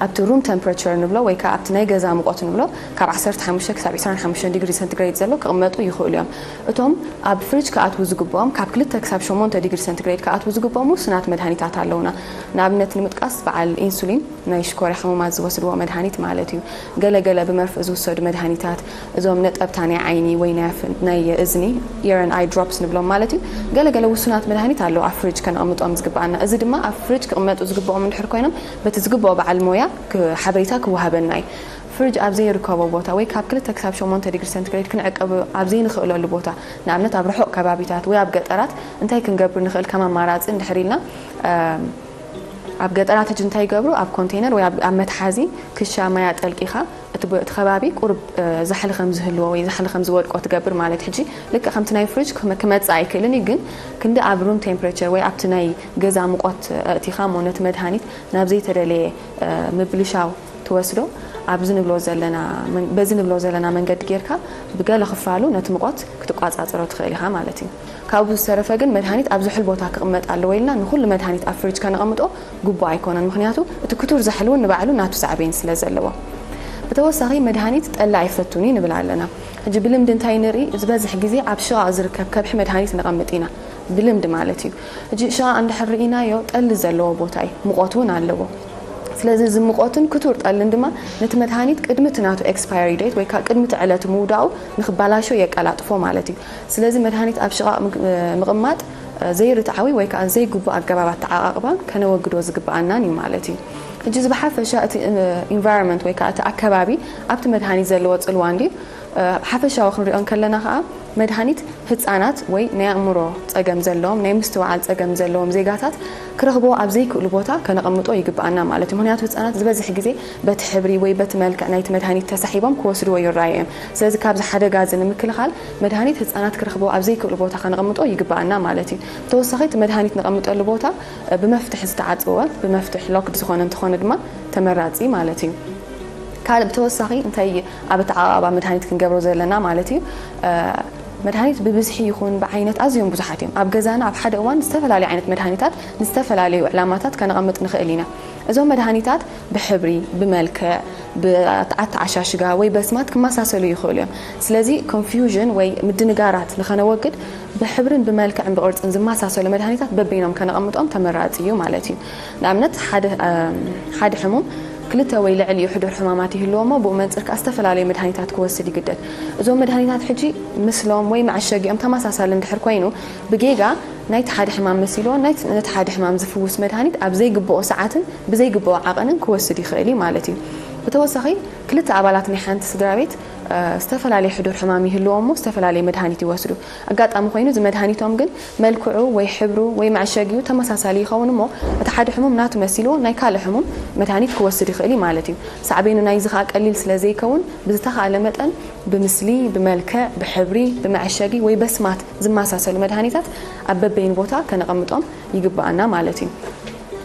ኣብቲ ሩም ተምፕሬቸር ንብሎ ወይ ከዓ ኣብቲ ናይ ገዛ ሙቐት ንብሎ ካብ ዓሰርተ ሓሙሽተ ክሳብ ዕስራን ሓሙሽተን ዲግሪ ሰንቲግሬድ ዘሎ ክቕመጡ ይኽእሉ እዮም። እቶም ኣብ ፍሪጅ ክኣትዉ ዝግብኦም ካብ ክልተ ክሳብ ሸሞንተ ዲግሪ ሰንቲግሬድ ክኣትዉ ዝግብኦም ውሱናት መድሃኒታት ኣለውና። ንኣብነት ንምጥቃስ በዓል ኢንሱሊን፣ ናይ ሽኮርያ ሕሙማት ዝወስድዎ መድሃኒት ማለት እዩ። ገለገለ ብመርፍእ ዝውሰዱ መድሃኒታት፣ እዞም ነጠብታ ናይ ዓይኒ ወይ ናይ እዝኒ፣ ኢር ን ኣይ ድሮፕስ ንብሎም ማለት እዩ። ገለገለ ውሱናት መድሃኒት ኣለዉ ኣብ ፍሪጅ ከነቕምጦም ዝግባኣና። እዚ ድማ ኣብ ፍሪጅ ክቕመጡ ዝግብኦም እንድሕር ኮይኖም በቲ ዝግብኦ በዓል ሞያ ሓበሬታ ክወሃበና እዩ። ፍሪጅ ኣብ ዘይርከቦ ቦታ ወይ ካብ ክልተ ክሳብ ሸሞንተ ዲግሪ ሰንቲግሬድ ክንዕቀብ ኣብ ዘይንኽእለሉ ቦታ፣ ንኣብነት ኣብ ርሑቕ ከባቢታት ወይ ኣብ ገጠራት እንታይ ክንገብር ንኽእል ከም ኣማራፂ እንድሕር ኢልና፣ ኣብ ገጠራት ሕጂ እንታይ ይገብሩ? ኣብ ኮንቴነር ወይ ኣብ መትሓዚ ክሻ ማይ ኣጠልቂኻ፣ እቲ ከባቢ ቁሩብ ዛሕሊ ከም ዝህልዎ ወይ ዛሕሊ ከም ዝወድቆ ትገብር ማለት። ሕጂ ልክዕ ከምቲ ናይ ፍሪጅ ክመፅእ ኣይክእልን እዩ፣ ግን ክንዲ ኣብ ሩም ቴምፕሬቸር ወይ ኣብቲ ናይ ገዛ ሙቐት ኣእቲኻ እሞ ነቲ መድሃኒት ናብ ዘይተደለየ ምብልሻው ትወስዶ፣ ኣብዚ ንብሎ ዘለና በዚ ንብሎ ዘለና መንገዲ ጌርካ ብገለ ክፋሉ ነቲ ሙቐት ክትቋፃፀሮ ትኽእል ኢኻ ማለት እዩ። ካብኡ ብዝተረፈ ግን መድሃኒት ኣብ ዝሑል ቦታ ክቕመጥ ኣለዎ ኢልና ንኹሉ መድሃኒት ኣብ ፍሪጅ ከነቐምጦ ግቡእ ኣይኮነን። ምኽንያቱ እቲ ክቱር ዛሕሊ እውን ንባዕሉ ናቱ ሳዕቤን ስለ ዘለዎ። ብተወሳኺ መድሃኒት ጠሊ ኣይፈቱን እዩ ንብል ኣለና። ሕጂ ብልምዲ እንታይ ንርኢ? ዝበዝሕ ግዜ ኣብ ሽቓቕ ዝርከብ ከብሒ መድሃኒት ነቐምጥ ኢና፣ ብልምዲ ማለት እዩ። ሕጂ ሽቓቕ እንድሕር ርኢናዮ ጠሊ ዘለዎ ቦታ እዩ፣ ሙቐት እውን ኣለዎ። ስለዚ እዚ ሙቐትን ክቱር ጠልን ድማ ነቲ መድሃኒት ቅድሚ እቲ ናቱ ኤክስፓየሪ ዴት ወይ ከዓ ቅድሚ እቲ ዕለት ምውዳኡ ንክባላሾ የቀላጥፎ ማለት እዩ። ስለዚ መድሃኒት ኣብ ሽቓቕ ምቕማጥ ዘይርትዓዊ ወይ ከዓ ዘይግቡእ ኣገባብ ኣተዓቓቕባን ከነወግዶ ዝግበኣናን እዩ ማለት እዩ። ሕጂ እዚ ብሓፈሻ እቲ ኢንቫይሮንመንት ወይ ከዓ እቲ ኣከባቢ ኣብቲ መድሃኒት ዘለዎ ፅልዋ እንድዩ። ሓፈሻዊ ክንሪኦ እንከለና ከዓ መድሃኒት ህፃናት ወይ ናይ ኣእምሮ ፀገም ዘለዎም፣ ናይ ምስትውዓል ፀገም ዘለዎም ዜጋታት ክረኽብዎ ኣብ ዘይክእሉ ቦታ ከነቐምጦ ይግበኣና ማለት እዩ። ምኽንያቱ ህፃናት ዝበዝሕ ግዜ በቲ ሕብሪ ወይ በቲ መልክዕ ናይቲ መድሃኒት ተሳሒቦም ክወስድዎ ይረኣዩ እዮም። ስለዚ ካብዚ ሓደጋ እዚ ንምክልኻል መድሃኒት ህፃናት ክረኽብዎ ኣብ ዘይክእሉ ቦታ ከነቐምጦ ይግበኣና ማለት እዩ። ብተወሳኺ እቲ መድሃኒት ነቐምጠሉ ቦታ ብመፍትሒ ዝተዓፀወ፣ ብመፍትሒ ሎክድ ዝኾነ እንተኾነ ድማ ተመራፂ ማለት እዩ። ካልእ ብተወሳኺ እንታይ ኣብ ኣተዓቓቕባ መድሃኒት ክንገብሮ ዘለና ማለት እዩ? መድሃኒት ብብዝሒ ይኹን ብዓይነት ኣዝዮም ብዙሓት እዮም። ኣብ ገዛና ኣብ ሓደ እዋን ዝተፈላለዩ ዓይነት መድሃኒታት ንዝተፈላለዩ ዕላማታት ከነቐምጥ ንኽእል ኢና። እዞም መድሃኒታት ብሕብሪ፣ ብመልክዕ፣ ብኣተዓሻሽጋ ወይ በስማት ክመሳሰሉ ይኽእሉ እዮም። ስለዚ ኮንፊውዥን ወይ ምድንጋራት ንኸነወግድ ብሕብርን ብመልክዕን ብቕርጽን ዝመሳሰሉ መድሃኒታት በበይኖም ከነቐምጦም ተመራጺ እዩ ማለት እዩ። ንኣብነት ሓደ ሓደ ሕሙም ክልተ ወይ ልዕሊኡ ሕዱር ሕማማት ይህልዎ እሞ ብኡ መንጽር ከኣ ዝተፈላለዩ መድሃኒታት ክወስድ ይግደድ። እዞም መድሃኒታት ሕጂ ምስሎም ወይ መዐሸጊኦም ተመሳሳሊ እንድሕር ኮይኑ ብጌጋ ናይቲ ሓደ ሕማም መሲልዎ ናይቲ ነቲ ሓደ ሕማም ዝፍውስ መድሃኒት ኣብ ዘይግብኦ ሰዓትን ብዘይግብኦ ዓቐንን ክወስድ ይኽእል እዩ ማለት እዩ። ብተወሳኺ ክልተ ኣባላት ናይ ሓንቲ ስድራ ቤት ዝተፈላለየ ሕዱር ሕማም ይህልዎ እሞ ዝተፈላለየ መድሃኒት ይወስዱ። ኣጋጣሚ ኮይኑ እዚ መድሃኒቶም ግን መልክዑ ወይ ሕብሩ ወይ መዐሸጊኡ ተመሳሳሊ ይኸውን እሞ እቲ ሓደ ሕሙም ናቱ መሲልዎ ናይ ካልእ ሕሙም መድሃኒት ክወስድ ይኽእል እዩ ማለት እዩ። ሳዕቤኑ ናይዚ ኸኣ ቀሊል ስለ ዘይከውን ብዝተኻእለ መጠን ብምስሊ፣ ብመልክዕ፣ ብሕብሪ፣ ብመዐሸጊ ወይ በስማት ዝመሳሰሉ መድሃኒታት ኣብ በበይኑ ቦታ ከነቐምጦም ይግበኣና ማለት እዩ።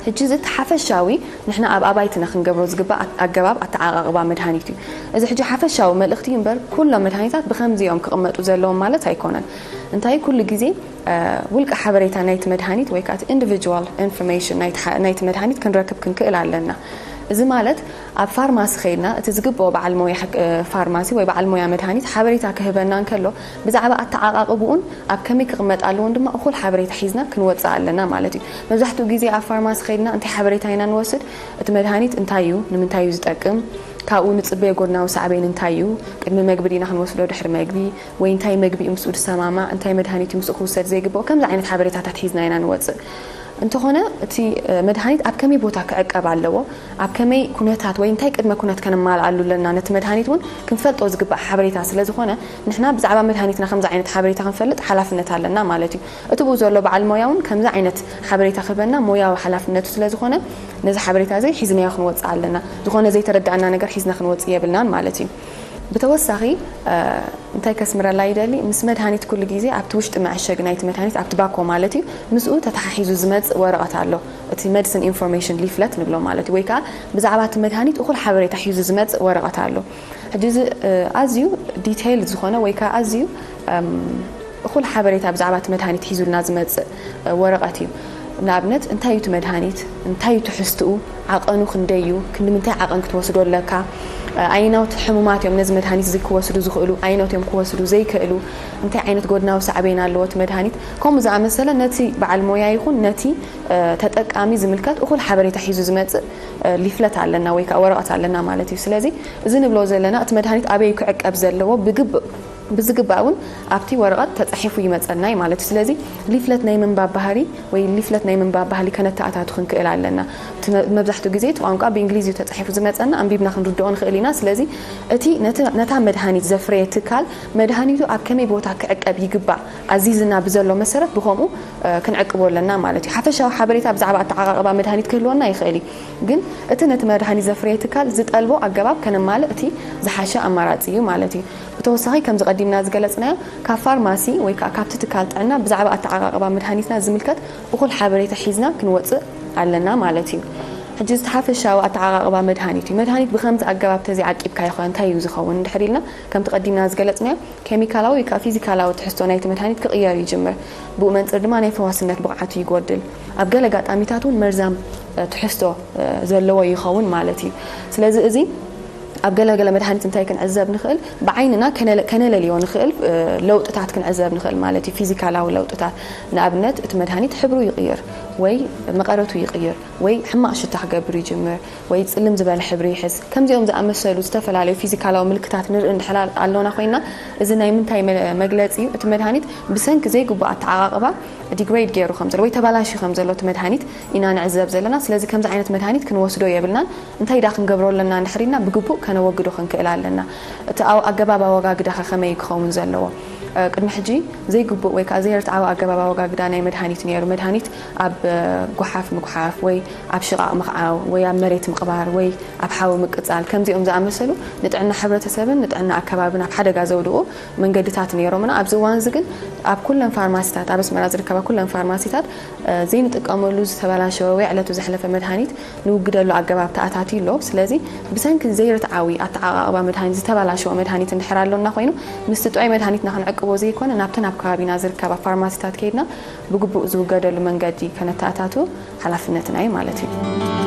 ሕጂ እዚ እቲ ሓፈሻዊ ንሕና ኣብ ኣባይትና ክንገብሮ ዝግባእ ኣገባብ ኣተዓቓቕባ መድሃኒት እዩ። እዚ ሕጂ ሓፈሻዊ መልእኽቲ እዩ እምበር፣ ኩሎም መድሃኒታት ብኸምዚ እዮም ክቕመጡ ዘለዎም ማለት ኣይኮነን። እንታይ ኩሉ ግዜ ውልቂ ሓበሬታ ናይቲ መድሃኒት ወይ ከዓ ኢንዲቪጁዋል ኢንፎርሜሽን ናይቲ መድሃኒት ክንረክብ ክንክእል ኣለና። እዚ ማለት ኣብ ፋርማሲ ከይድና እቲ ዝግብኦ በዓል ሞያ ፋርማሲ ወይ በዓል ሞያ መድሃኒት ሓበሬታ ክህበና እንከሎ፣ ብዛዕባ ኣተዓቓቕብኡን ኣብ ከመይ ክቕመጥ ኣለዎን ድማ እኹል ሓበሬታ ሒዝና ክንወፅእ ኣለና ማለት እዩ። መብዛሕትኡ ግዜ ኣብ ፋርማሲ ከይድና እንታይ ሓበሬታ ኢና ንወስድ? እቲ መድሃኒት እንታይ እዩ? ንምንታይ እዩ ዝጠቅም? ካብኡ ንፅበዮ ጎድናዊ ሳዕቤን እንታይ እዩ? ቅድሚ መግቢ ዲና ክንወስዶ ድሕሪ መግቢ? ወይ እንታይ መግቢ እዩ ምስኡ ዝሰማማዕ? እንታይ መድሃኒት እዩ ምስኡ ክውሰድ ዘይግብኦ? ከምዚ ዓይነት ሓበሬታታት ሒዝና ኢና ንወፅእ። እንተኾነ እቲ መድሃኒት ኣብ ከመይ ቦታ ክዕቀብ ኣለዎ፣ ኣብ ከመይ ኩነታት ወይ እንታይ ቅድመ ኩነት ከነማልኣሉ ኣለና ነቲ መድሃኒት እውን ክንፈልጦ ዝግባእ ሓበሬታ ስለ ዝኾነ፣ ንሕና ብዛዕባ መድሃኒትና ከምዚ ዓይነት ሓበሬታ ክንፈልጥ ሓላፍነት ኣለና ማለት እዩ። እቲ ብኡ ዘሎ በዓል ሞያ እውን ከምዚ ዓይነት ሓበሬታ ክህበና ሞያዊ ሓላፍነቱ ስለ ዝኾነ፣ ነዚ ሓበሬታ እዚ ሒዝናዮ ክንወፅእ ኣለና። ዝኾነ ዘይተረዳእና ነገር ሒዝና ክንወፅእ የብልናን ማለት እዩ። ብተወሳኺ እንታይ ከስምረላ ይደሊ፣ ምስ መድሃኒት ኩሉ ግዜ ኣብቲ ውሽጢ መዐሸጊ ናይቲ መድሃኒት፣ ኣብቲ ባኮ ማለት እዩ፣ ምስኡ ተተሓሒዙ ዝመፅእ ወረቐት ኣሎ። እቲ ሜዲሲን ኢንፎርሜሽን ሊፍለት ንብሎ ማለት እዩ። ወይ ከዓ ብዛዕባ እቲ መድሃኒት እኹል ሓበሬታ ሒዙ ዝመፅእ ወረቐት ኣሎ። ሕጂ እዚ ኣዝዩ ዲቴይል ዝኾነ ወይ ከዓ ኣዝዩ እኹል ሓበሬታ ብዛዕባ እቲ መድሃኒት ሒዙልና ዝመፅእ ወረቐት እዩ። ንኣብነት እንታይ እዩ እቲ መድሃኒት፣ እንታይ እዩ ትሕዝትኡ፣ ዓቐኑ ክንደይ እዩ፣ ክንዲ ምንታይ ዓቐን ክትወስዶ ኣለካ፣ ኣየናውቲ ሕሙማት እዮም ነዚ መድሃኒት እዚ ክወስዱ ዝኽእሉ፣ ኣየኖት እዮም ክወስዱ ዘይክእሉ፣ እንታይ ዓይነት ጎድናዊ ሳዕቤን ኣለዎ እቲ መድሃኒት፣ ከምኡ ዝኣመሰለ ነቲ በዓል ሞያ ይኹን ነቲ ተጠቃሚ ዝምልከት እኹል ሓበሬታ ሒዙ ዝመፅእ ሊፍለት ኣለና ወይ ከዓ ወረቐት ኣለና ማለት እዩ። ስለዚ እዚ ንብሎ ዘለና እቲ መድሃኒት ኣበይ ክዕቀብ ዘለዎ ብግብእ ብዝግባእ እውን ኣብቲ ወረቐት ተፃሒፉ ይመፀና እዩ ማለት እዩ። ስለዚ ሊፍለት ናይ ምንባብ ባህሪ ወይ ሊፍለት ናይ ምንባብ ባህሊ ከነተኣታቱ ክንክእል ኣለና። መብዛሕትኡ ግዜ እቲ ቋንቋ ብእንግሊዝ እዩ ተፃሒፉ ዝመፀና፣ ኣንቢብና ክንርድኦ ንኽእል ኢና። ስለዚ እቲ ነታ መድሃኒት ዘፍረየ ትካል መድሃኒቱ ኣብ ከመይ ቦታ ክዕቀብ ይግባእ ኣዚዝና ብዘሎ መሰረት ብኸምኡ ክንዕቅቦ ኣለና ማለት እዩ። ሓፈሻዊ ሓበሬታ ብዛዕባ ኣተዓቓቕባ መድሃኒት ክህልወና ይኽእል እዩ፣ ግን እቲ ነቲ መድሃኒት ዘፍረየ ትካል ዝጠልቦ ኣገባብ ከነማልእ እቲ ዝሓሸ ኣማራፂ እዩ ማለት እዩ። ብተወሳኺ ከምዚ ቀዲምና ዝገለፅናዮ ካብ ፋርማሲ ወይ ከዓ ካብቲ ትካል ጥዕና ብዛዕባ ኣተዓቓቕባ መድሃኒትና ዝምልከት እኹል ሓበሬታ ሒዝና ክንወፅእ ኣለና ማለት እዩ። ሕጂ ዝተሓፈሻዊ ኣተዓቓቕባ መድሃኒት እዩ። መድሃኒት ብከምዚ ኣገባብ ተዘይዓቂብካዮ ኸ እንታይ እዩ ዝኸውን እንድሕር ኢልና፣ ከምቲ ቀዲምና ዝገለፅናዮ ኬሚካላዊ ወይ ከዓ ፊዚካላዊ ትሕዝቶ ናይቲ መድሃኒት ክቕየር ይጅምር። ብኡ መንፅር ድማ ናይ ፈዋስነት ብቕዓቱ ይጎድል። ኣብ ገለ ኣጋጣሚታት እውን መርዛም ትሕዝቶ ዘለዎ ይኸውን ማለት እዩ። ስለዚ እዚ ኣብ ገለገለ መድሃኒት እንታይ ክንዕዘብ ንኽእል፣ ብዓይንና ከነለልዮ ንኽእል ለውጥታት ክንዕዘብ ንኽእል ማለት እዩ። ፊዚካላዊ ለውጥታት፣ ንኣብነት እቲ መድሃኒት ሕብሩ ይቕይር ወይ መቐረቱ ይቕይር ወይ ሕማቕ ሽታ ክገብር ይጅምር ወይ ፅልም ዝበለ ሕብሪ ይሕዝ። ከምዚኦም ዝኣመሰሉ ዝተፈላለዩ ፊዚካላዊ ምልክታት ንርኢ እንድሕር ኣሎና ኮይና፣ እዚ ናይ ምንታይ መግለፂ እዩ? እቲ መድሃኒት ብሰንኪ ዘይግቡእ ኣተዓቓቕባ ዲግሬድ ገይሩ ከም ዘሎ ወይ ተባላሽዩ ከም ዘሎ እቲ መድሃኒት ኢና ንዕዘብ ዘለና። ስለዚ ከምዚ ዓይነት መድሃኒት ክንወስዶ የብልናን። እንታይ ዳ ክንገብሮ ኣለና እንድሕር ኢልና ብግቡእ ከነወግዶ ክንክእል ኣለና። እቲ ኣገባብ ኣወጋግዳኸ ከመይ ክኸውን ዘለዎ? ቅድሚ ሕጂ ዘይግቡእ ወይ ከዓ ዘይርትዓዊ ኣገባብ ኣወጋግዳ ናይ መድሃኒት ነይሩ። መድሃኒት ኣብ ጓሓፍ ምጉሓፍ ወይ ኣብ ሽቓቕ ምኽዓው ወይ ኣብ መሬት ምቕባር ወይ ኣብ ሓዊ ምቅጻል፣ ከምዚኦም ዝኣመሰሉ ንጥዕና ሕብረተሰብን ንጥዕና ኣከባብን ኣብ ሓደጋ ዘውድቑ መንገድታት ነይሮምና። ኣብዚ እዋን እዚ ግን ኣብ ኩለን ፋርማሲታት፣ ኣብ ኣስመራ ዝርከባ ኩለን ፋርማሲታት ዘይንጥቀመሉ ዝተበላሸወ ወይ ዕለቱ ዘሕለፈ መድሃኒት ንውግደሉ ኣገባብ ተኣታትዩ ኣሎ። ስለዚ ብሰንኪ ዘይርትዓዊ ኣተዓቓቕባ መድሃኒት ዝተበላሸወ መድሃኒት እንድሕር ኣሎና ኮይኑ፣ ምስቲ ጥዑይ መድሃኒትና ክንዕቅቦ ዘይኮነ ናብተን ኣብ ከባቢና ዝርከባ ፋርማሲታት ከይድና ብግቡእ ዝውገደሉ መንገዲ ከነተኣታቱ ሓላፍነትና እዩ ማለት እዩ።